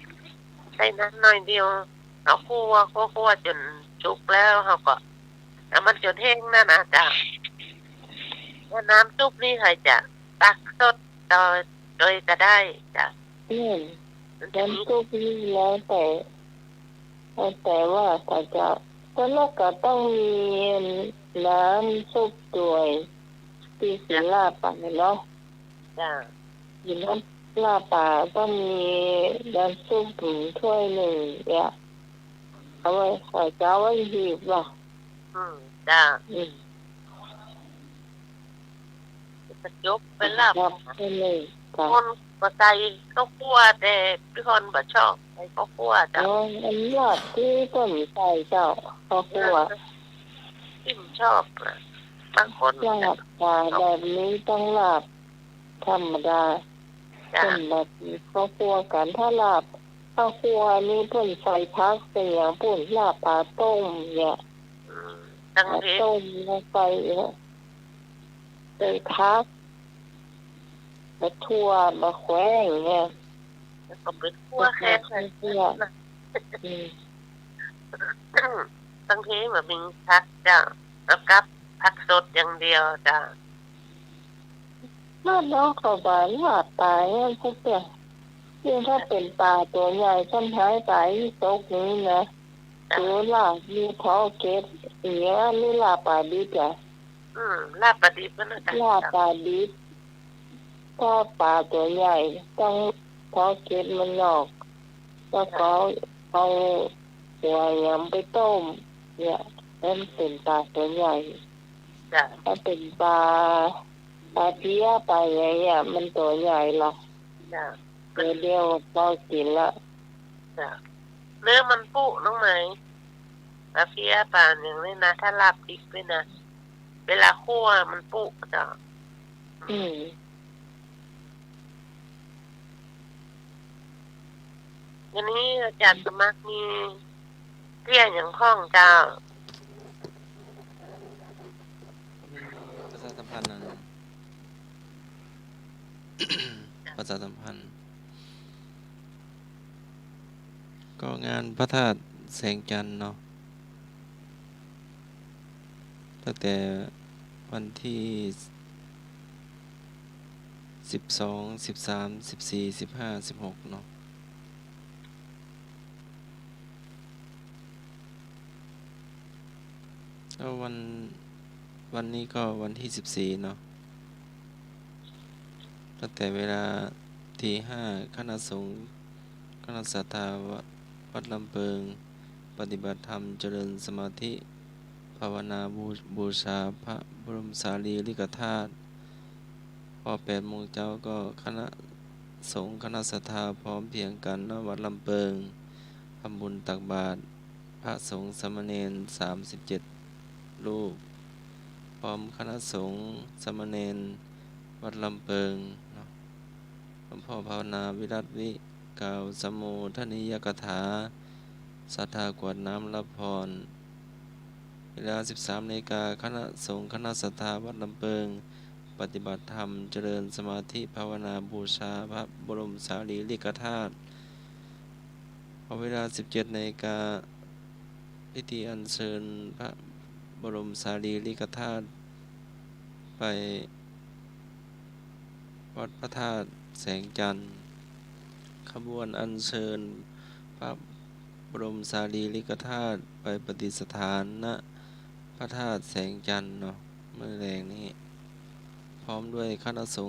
ำ ใส่น้ำหน่อยเดียว เอาคั่ว คั่ว คั่วจ๋นสุกแล้ว เฮาก็เอามันจ๋นแห้งนั่นน่ะจ้ะ แล้วน้ำซุปนี่ใผจะตักสดต่อโดยก็ได้จ้ะ อืม มันจะมี น้ำซุปนี่แล้วแต่ แล้วแต่ว่าเขาจะ แต่ละก็ต้องมีน้ำซุปตวย ตี้กิ๋นลาบป๋าเนาะ จ้ะ กิ๋นลาบป๋าต้องมีน้ำซุปถึงถ้วยนึ่งเนี่ย เอาไว้ เขาจะเอาไว้หีบเนาะ อืม จ้ะ อืม จะจบเป๋นลาบ ครับ ใช่เลยครับ คนก็ใส่ข้าวคั่ว แต่พี่ฮอนบ่ชอบใส่ข้าวคั่วเจ้า อ๋อ อันลาบตี้เปิ้นใส่เจ้า ข้าวคั่ว เออ ตี้บ่ชอบนะ บางคน ลาบป๋าแบบนี้ต้องลาบธรรมดา จ้ะ เปิ้นบ่กิ๋นข้าวคั่วกั๋น ถ้าลาบข้าวคั่วนี่เปิ้นใส่ผักใส่หยังปู้น ลาบป๋าต้มเนี่ย อืม ตังเท ป๋าต้มแล้วใส่ ใส่ผัก บ่าถั่ว บ่าแขวงเนี่ย แล้วก็เป๋นคั่วแค่ คั่ว อืม ตังเทบ่มีผักเจ้า เอากับผักสดอย่างเดียวเจ้า บ้านนอกเขาว่าลาบป๋าเนี่ยพวกเนี่ย ยิ่งถ้าเป๋นป๋าตั๋วใหญ่ ซ้ำหายป๋ายี่สกนี่นะ จ้ะ ตั๋วลาบมีท้อเก็ด อย่างเงี้ย มีลาบป๋าดิบจ้ะ อืม ลาบป๋าดิบนั่นน่ะจ้ะ ลาบป๋าดิบ ถ้าป๋าตั๋วใหญ่ต้องท้อเก็ดมันออก แล้วก็เอาหัวหยังไปต้ม เนี่ย นั่นเป๋นป๋าตั๋วใหญ่ จ้ะ ถ้าเป๋นป๋า ป๋าเพี้ยป๋าหยังเนี่ย มันตั๋วใหญ่หรอก จ้ะ ตั๋วเดียวก็พอกิ๋นละ จ้ะ เนื้อมันปุน้องไหม ป๋าเพี้ยป๋าหยังนี่นะ ถ้าลาบดิบนี่นะ เวลาคั่วมันปุเจ้า อืม วันนี้อาจ๋ารย์สมัครมีเตี้ยหยังพ่องเจ้า ประชาสัมพันธ์นั่น ประชาสัมพันธ์ ก็งานพระธาตุแสงจันทน์เนาะ ตั้งแต่วันตี้สิบสอง สิบสาม สิบสี่ สิบห้า สิบหกเนาะ ก็วัน วันนี้ก็วันตี้สิบสี่เนาะ ตั้งแต่เวลาตีห้า คณะสงฆ์ คณะศรัทธาวัด วัดลำเปิง ปฏิบัติธรรมเจริญสมาธิ ภาวนาบู บูชาพระบรมสารีริกธาตุ พอแปดโมงเจ๊าก็คณะสงฆ์คณะศรัทธาพร้อมเพรียงกั๋น ณ วัดลำเปิง ทำบุญตักบาตรพระสงฆ์สามเณรสามสิบเจ็ดรูป พร้อมคณะสงฆ์สามเณรวัดลำเปิงเนาะ หลวงพ่อภาวนาวิรัติวิ กล่าวสมุทนิยกถา ศรัทธากรวดน้ำรับพร เวลาสิบสามนาฬิกา คณะสงฆ์คณะศรัทธาวัดลำเปิง ปฏิบัติธรรมเจริญสมาธิภาวนาบูชาพระบรมสารีริกธาตุ พอเวลาสิบเจ็ดนาฬิกา พิธีอัญเชิญพระบรมสารีริกธาตุไปวัดพระธาตุแสงจันทน์ ขบวนอัญเชิญพระบรมสารีริกธาตุไปประดิษฐานณพระธาตุแสงจันทน์เนาะ เมื่อแลงนี้ พร้อมด้วยคณะสงฆ์